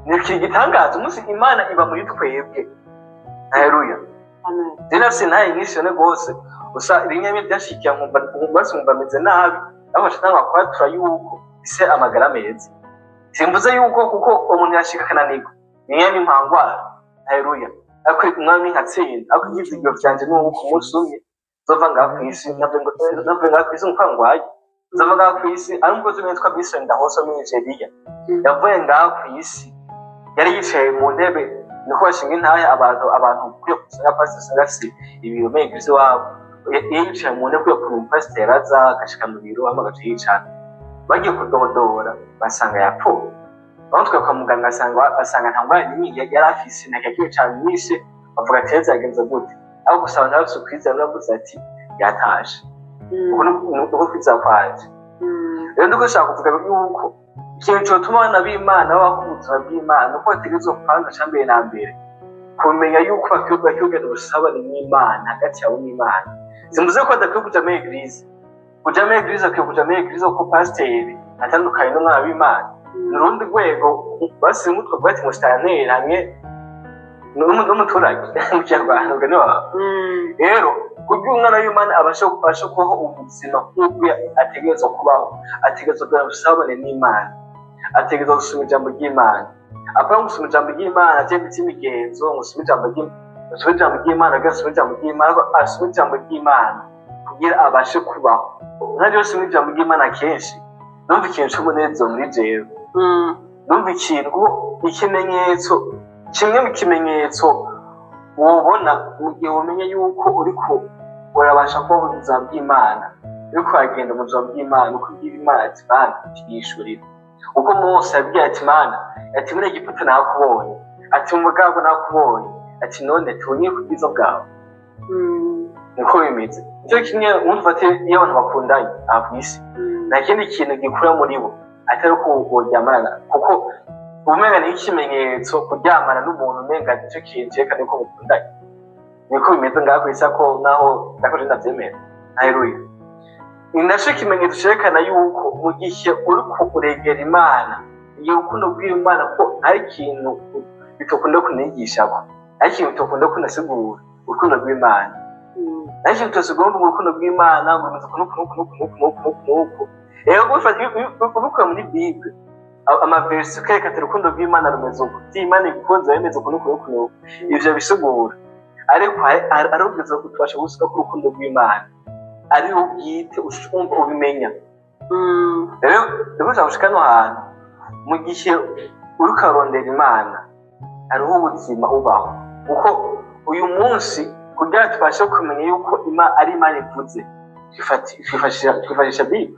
Speaker 3: ntikiri igitangaza. Umunsi Imana iba muri twebwe. Haleluya! Rero nafise naye nyinshi cyane rwose. Gusa ibinyamye byashikiye, nkumva basi nkumva meze nabi, ariko nca ntangura kwatura yuko ise amagara meza. Simvuze yuko, kuko umuntu yashika akananirwa, niyo ni mpangwara. Haleluya! Ariko Umwami nkatsinda. Ariko ivyizigiro vyanje ni uko umunsi umwe nzova ngaha kw'isi, navuye ngaha kw'isi nkuko ngwaye, nzova ngaha kw'isi ari umukozi umwe witwa Bison Ndahoso muri Nigeria. Yavuye ngaha kw'isi yari yicaye mu ntebe, niko bashinga intahe abantu ukwiye gusanga pasiteri, usanga afise ibiro menga ivy'iwabo. Iyo yicaye mu ntebe, ukwiye kureba umupasiteri aza agashika mu biro, hama agaca yicara. Bagiye kudodora basanga yapfuye. Bamutwaye kwa muganga, basanga nta ngwara n'imwe yari afise, nta kintu camwishe. Bavuga ati: "Rero vyagenze gute?" Aho gusa abantu bafise ukwizera, baravuze ati: "Yatashe." Uko niko kwizera kwanje. Rero ndiko nshaka kuvuga yuko ikintu cotuma abana b'Imana babaho ubuzima bw'Imana, uko bategerezwa kwanza, ca mbere na mbere, kumenya yuko bakwiye kugirana ubusabane n'Imana, hagati yabo n'Imana. Simvuze ko badakwiye kuja muri église. Kuja muri église, akwiye kuja muri église, kuko pasiteri atandukanye n'umwana w'Imana, ni urundi rwego. Basi nk'utwo bwati musitanteri hamwe n'umuturage mu Kinyarwanda, ubwo ni wawe. Rero kugira umwana w'Imana abashe kubaho ubuzima nk'ubwo ategerezwa kubaho, ategerezwa kugira ubusabane n'Imana, ategerezwa gusoma ijambo ry'Imana. Apana gusoma ijambo ry'Imana cyangwa imigenzo, ngo usome ijambo ry'Imana, usome ijambo ry'Imana kugira usome ijambo ry'Imana, ariko asome ijambo ry'Imana kugira abashe kubaho. Nka rero usoma ijambo ry'Imana kenshi, numva ikintu c'umunezero muri jewe. Numva ikintu, kuko ikimenyetso kimwe mu kimenyetso wobona mu gihe wumenya yuko uriko urabasha kubaho ubuzima bw'Imana, uriko uragenda mu buzima bw'Imana, uko ubwira Imana ati: "Mana, tuyishurire." Uko Mose yabwiye ati: "Mana," ati, "muri Egiputa nakubonye," ati, "mu bwago nakubonye," ati, "none tubonye ku bwiza bwawe." Niko bimeze. Nicyo kimwe wumva ati iyo abantu bakundanye aha ku isi, nta kindi kintu gikura muri bo atari uko boryamana, kuko umenga ni ikimenyetso kuryamana n'umuntu, umenga nicyo kintu cyerekana ko mukundanye. Niko bimeze ngaha ku isi, ko naho nakoje ndabyemera. Haleluya! Ni nacyo kimenyetso cyerekana yuko mu gihe uriko uregera Imana, igihe ukunda kubwira Imana, ko ari ikintu bitokunda kunigishako, ari ikintu bitokunda kunasigura urukundo rw'Imana, ari ikintu utasigura ngo urukundo rw'Imana ngo rumeze uku n'uku n'uku n'uku n'uku n'uku n'uku n'uku. Rero ubikuye muri Bible, amaverisi, ukereka ati urukundo rw'Imana rumeze uku, Imana igukunze bimeze uku n'uku n'uku n'uku, ivyo bisigura. Ariko hari ubwiza tubasha gusiga ko urukundo rw'Imana ari bwite umva ubimenya. Rero ndikushaka gushika hano hantu, mu gihe uriko urarondera Imana, hariho ubuzima ubaho. Kuko uyu munsi, kugira tubashe kumenya yuko ari Imana ivuze, twifashisha Bible,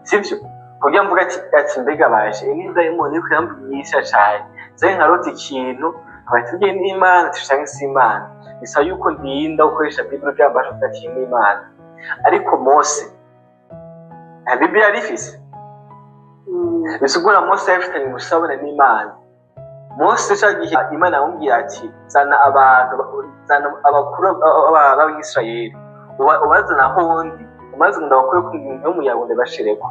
Speaker 3: sivyo? Kugira mvuga ati mbega baje iyi ni dayimoni iriko iramvugisha cane, nze nkarota ikintu nkaba tubwiye n'Imana canke si Imana, bisaba yuko ndinda gukoresha Bible kugira mbashe kuvuga ati ni Imana. Ariko Mose nta Bible yari ifise. Bisigura Mose yari afitanye ubusabane n'Imana. Mose ca gihe Imana yamubwiye ati zana abantu, zana abakuru b'Abisirayeli, ubazana ahondi, umaze ngo ndabakure ku ngingo y'umuyaga ndabashireko.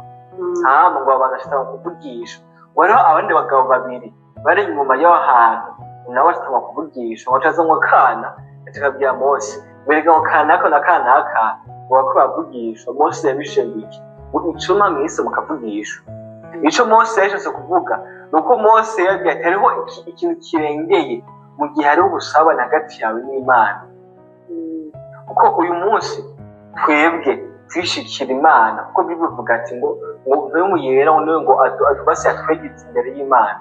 Speaker 3: Hama ngo abantu ashitama kuvugisha. Ngo hariho abandi bagabo babiri bari inyuma y'aho hantu, nabo bashitama kuvugisha. Ngo aca azanwa akana, aca akabwira Mose, bereka ngo kanaka na kanaka ngo bako bavugisha. Mose yabishe iki? Ngo icuma mwise mukavugisha. Ico Mose yashatse kuvuga ni uko Mose yabwiye ati hariho ikintu kirengeye mu gihe hariho ubusabane hagati yawe n'Imana. Kuko uyu munsi twebwe twishikira Imana, kuko Bibiliya ivuga ati ngo mpwemu yera ngo niwe ngo atubase atwegetse imbere y'Imana.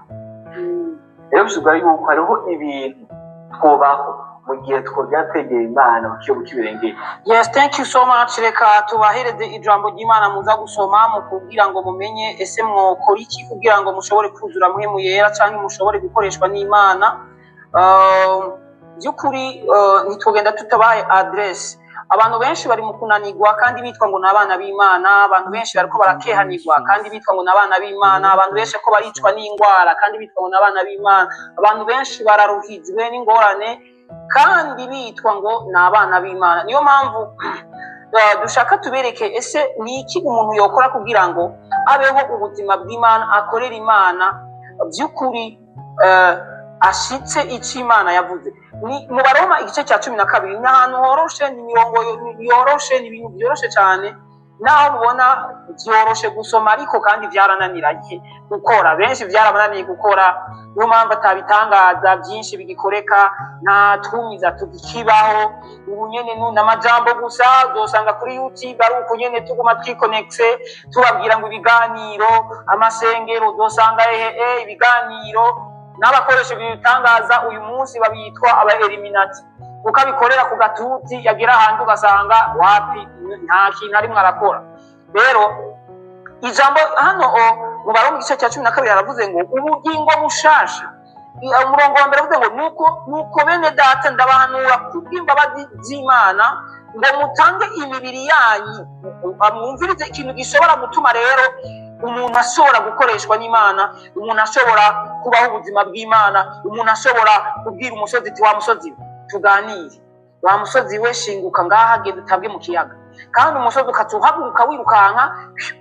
Speaker 3: Rero bisigura yuko hariho ibintu twubaho mu gihe twogera twegera Imana buke birengeye.
Speaker 2: Yes, thank you so much. Reka tubahereze ijambo ry'Imana muza gusoma mu kugira ngo mumenye ese mwokora iki kugira ngo mushobore kuzura Mpwemu Yera canke mushobore gukoreshwa n'Imana. By'ukuri ntitwogenda tutabaye adresse. Abantu benshi bari mu kunanirwa kandi bitwa ngo ni abana b'Imana, abantu benshi bariko barakehanirwa kandi bitwa ngo ni abana b'Imana, abantu benshi ko baricwa n'ingwara kandi bitwa ngo ni abana b'Imana, abantu benshi bararuhijwe n'ingorane kandi bitwa ngo ni abana b'Imana. Niyo mpamvu dushaka tubereke ese ni iki umuntu yokora kugira ngo abeho ubuzima bw'Imana, akorere Imana by'ukuri, ashitse icyo Imana yavuze. Ni mu Baroma igice cya 12, ni ahantu horoshe, ni imirongo yoroshe, ni ibintu byoroshe cyane. Naho mubona byoroshe gusoma, ariko kandi byarananiranye gukora, benshi byarabananiye gukora. Niyo mpamvu atabitangaza byinshi bigikoreka, nta twumiza tugikibaho. Ubu nyene n'amajambo gusa uzosanga kuri YouTube ari uko nyene tuguma twikonekise tubabwira ngo ibiganiro, amasengero uzosanga ehe ibiganiro n'abakoresha ibitangaza uyu munsi babitwa aba Illuminati, kuko abikorera ku gatuti, yagera hanze ugasanga wapi, nta kintu arimwo arakora. Rero ijambo hano mu Baroma igice cya 12 haravuze ngo ubugingo bushasha. Umurongo wa mbere aravuze ngo nuko bene data ndabahanura kubw'imbabazi z'Imana ngo mutange imibiri yanyu. Mwumvirize ikintu gishobora gutuma rero umuntu ashobora gukoreshwa n'Imana, umuntu ashobora kubaho ubuzima bw'Imana, umuntu ashobora kubwira umusozi ati wa musozi tuganire, wa musozi we shinguka ngaha genda utabwe mu kiyaga, kandi umusozi ukaca uhaguruka wirukanka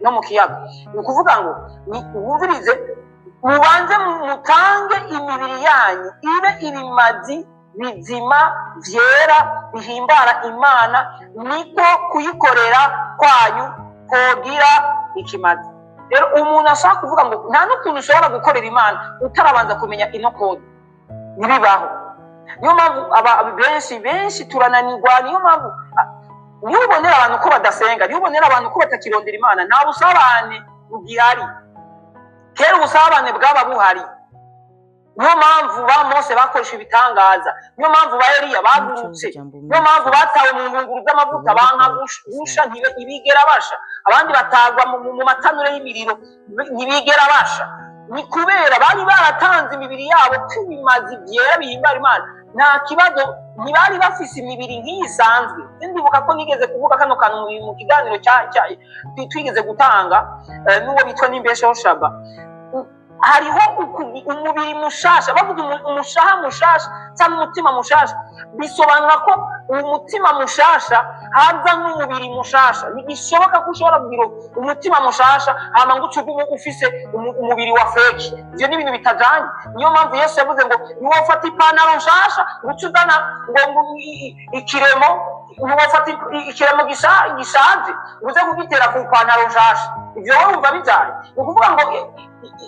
Speaker 2: no mu kiyaga. Ni ukuvuga ngo wumvirize, mubanze mutange imibiri yanyu ibe ibimazi bizima vyera bihimbara Imana, niko kuyikorera kwanyu kogira ikimazi. Rero umuntu ashaka kuvuga ngo nta n'ukuntu ushobora gukorera Imana utarabanza kumenya ino kode, ntibibaho. Niyo mpamvu benshi benshi turananirwa. Niyo mpamvu niyo ubonera abantu ko badasenga, niyo ubonera abantu ko batakirondera Imana, nta busabane bugihari. Kera ubusabane bwaba buhari. Niyo mpamvu ba Mose bakoresha ibitangaza, niyo mpamvu ba Eliya bagurutse, niyo mpamvu batawe mu ngunguru z'amavuta banka gusha ntibigera basha, abandi batagwa mu matanure y'imiriro ntibigera basha. Ni kubera bari baratanze imibiri yabo kw'ibimazi byera bihimbara Imana. Nta kibazo, ntibari bafise imibiri nk'iyi isanzwe. Ndibuka ko nigeze kuvuga kano kantu mu kiganiro twigeze gutanga n'uwo bitwa Nimbesheho Shaba. Hariho umubiri mushasha, bavuga umushaha mushasha cyangwa umutima mushasha, bisobanura ko umutima mushasha haza n'umubiri mushasha. Ntigishoboka ko ushobora kugira umutima mushasha hama ngo uce ugume ufise umubiri wa fake. Ivyo ni ibintu bitajanye. Niyo mpamvu Yesu yavuze ngo niwofata ipantaro nshasha ngo uce uzana ngo ikiremo, niwofata ikiremo gishaje uze kugitera ku ipantaro nshasha. Ivyo wowe wumva bijanye. Ni ukuvuga ngo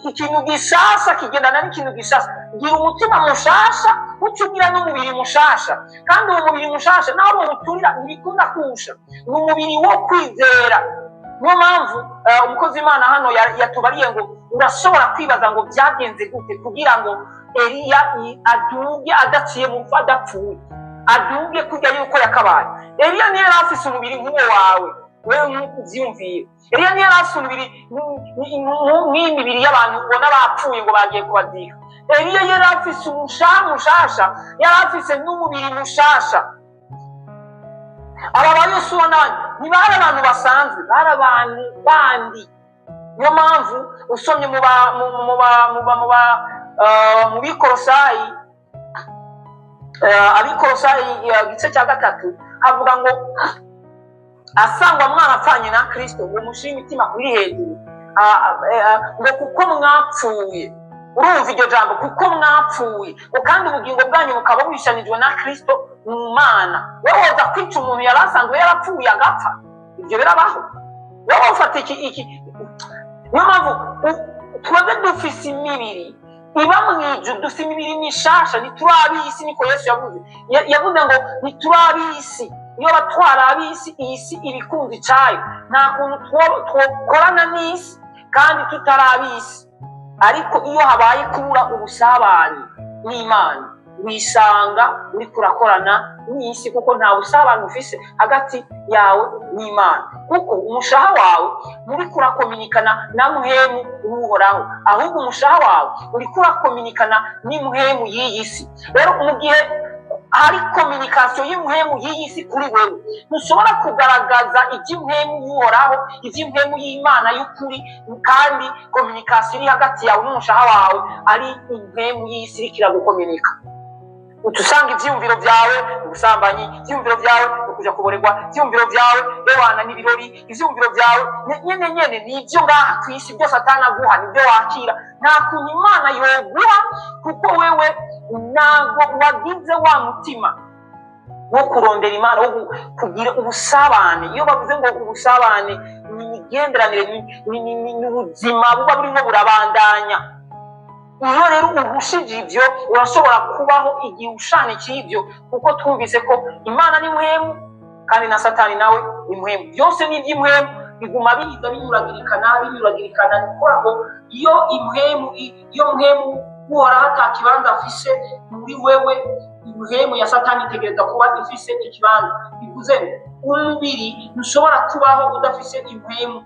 Speaker 2: ikintu gishasha kigendana n'ikintu gishasha. Gira umutima mushasha uce ugira n'umubiri mushasha, kandi uwo mubiri mushasha naho uwuturira ntibikunda kusha, ni umubiri wo kwizera. Niyo mpamvu umukozi w'Imana hano yatubariye ngo urashobora kwibaza ngo byagenze gute kugira ngo Eliya aduge adaciye mu mva, adapfuye, aduge kurya yuko yakabaye. Eliya niyo yari afise umubiri nk'uwo wawe. Wewe nk'uko uvyiyumviye, Eliya ntiyari afise umubiri nk'imibiri y'abantu ubona bapfuye ngo bagiye kubazika. Eliya yari afise umushaha mushasha, yari afise n'umubiri mushasha. Aba ba Yosuwa n'abandi ntibari abantu basanzwe, bari abantu bandi. Niyo mpamvu usomye mu ba mu mu ba mu ba mu ba mu Bikorosayi, Abikorosayi igice cya 3, havuga ngo asangwa mwarapfanye na Kristo ngo mushire imitima kuri hejuru, ngo kuko mwapfuye. Urumva iryo jambo, kuko mwapfuye, ngo kandi ubugingo bwanyu bukaba buhishanijwe na Kristo mu Mana. Wowe woza kwica umuntu yari asanzwe yarapfuye agapfa? Ibyo birabaho? Wowe ufata iki iki? Niyo mpamvu twebwe dufise imibiri iba mu ijuru, dufise imibiri mishasha. Ntituri ab'isi, niko Yesu yavuze. Yavuze ngo ntituri ab'isi. Iyo batwara ab'isi, iyi si ibikunze icayo. Nta kuntu twokorana n'isi kandi tutari ab'isi. Ariko iyo habaye kubura ubusabane n'Imana, wisanga uriko urakorana n'isi, kuko nta busabane ufise hagati yawe n'Imana, kuko umushaha wawe nturiko urakominikana na mpwemu w'Uhoraho, ahubwo umushaha wawe uriko urakominikana n'impwemu y'iyi si. Rero mu gihe hari communication y'impwemu y'iyi si kuri wewe, ntushobora kugaragaza iby'impwemu y'Uhoraho, iby'impwemu y'Imana y'ukuri, kandi communication iri hagati yawe n'umushaha wawe ari impwemu y'isi iriko iragukominika. Uca usanga ivyiyumviro vyawe ubusambanyi, ivyiyumviro vyawe ukuja kuborerwa, ivyiyumviro vyawe bewana n'ibirori, ivyiyumviro vyawe nyene nyene ni ivyo ngaha kw'isi. Byose atanaguha nibyo wakira. Nta kuntu Imana yoguha, kuko wewe ntabwo wagize wa mutima wo kurondera Imana, wo kugira ubusabane. Iyo bavuze ngo ubusabane ni imigenderanire, ni ubuzima buba burimo burabandanya. Iyo rero uhushije ibyo, urashobora kubaho igihe ushana cy'ibyo, kuko twumvise ko Imana ni muhemu kandi na Satani nawe ni muhemu. Byose ni iby'imuhemu, biguma biza binyuragirikana, binyuragirikana. Ni ukuvuga ngo iyo imuhemu, iyo muhemu Uhoraho ata kibanza afise muri wewe, imuhemu ya Satani itegereza kuba ifise ikibanza. Bivuze ngo umubiri ntushobora kubaho udafise imuhemu,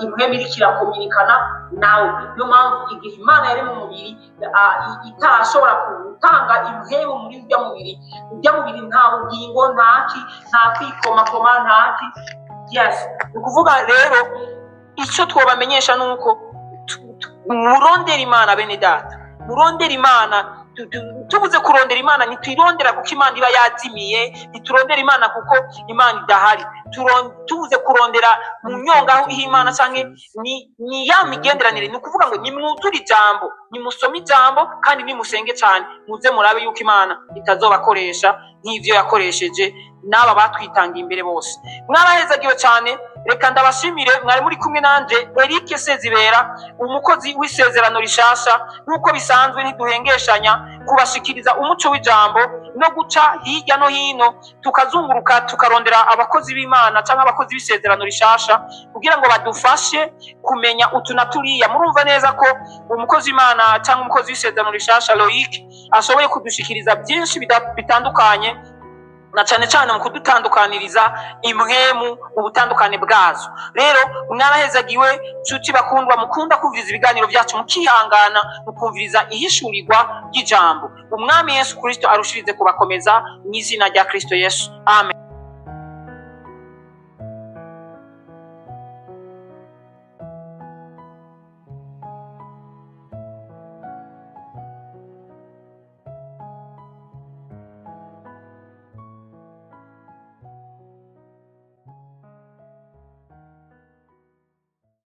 Speaker 2: imuhemu iriko irakominikana nawe. Niyo mpamvu igihe Imana yari mu mubiri, itarashobora gutanga imuhemu muri urya mubiri, urya mubiri nta bugingo, ntaki, nta kwikomakoma, ntaki. Yes, ni ukuvuga rero icyo twabamenyesha ni uko murondera Imana, bene data, murondera Imana. Tubuze kurondera Imana, ntituyirondera kuko Imana iba yazimiye, ntiturondera Imana kuko Imana idahari. Tubuze kurondera mu nyongaho Imana canke ni ya migenderanire. Ni ukuvuga ngo nimwuzure ijambo, nimusome ijambo kandi nimusenge cyane, muze murabe yuko Imana itazobakoresha nk'ivyo yakoresheje n'aba batwitangiye imbere bose. Mwarahezagiwe cyane. Reka ndabashimire. Mwari muri kumwe nanje Eric Sezibera, umukozi w'isezerano rishasha. Nk'uko bisanzwe, ntiduhengeshanya kubashikiriza umuco w'ijambo no guca hirya no hino, tukazunguruka, tukarondera abakozi b'Imana cyangwa abakozi b'isezerano rishasha kugira ngo badufashe kumenya utu na turiya. Murumva neza ko umukozi w'Imana cyangwa umukozi w'isezerano rishasha Loic ashoboye kudushikiriza byinshi bitandukanye, na cyane cyane mu kudutandukaniriza impwemu mu butandukane bwazo. Rero mwarahezagiwe, nshuti bakundwa mukunda kumviriza ibiganiro byacu, mukihangana mukumviriza ihishurirwa ry'ijambo. Umwami Yesu Kristo arushirize kubakomeza mu izina rya Kristo Yesu, amen.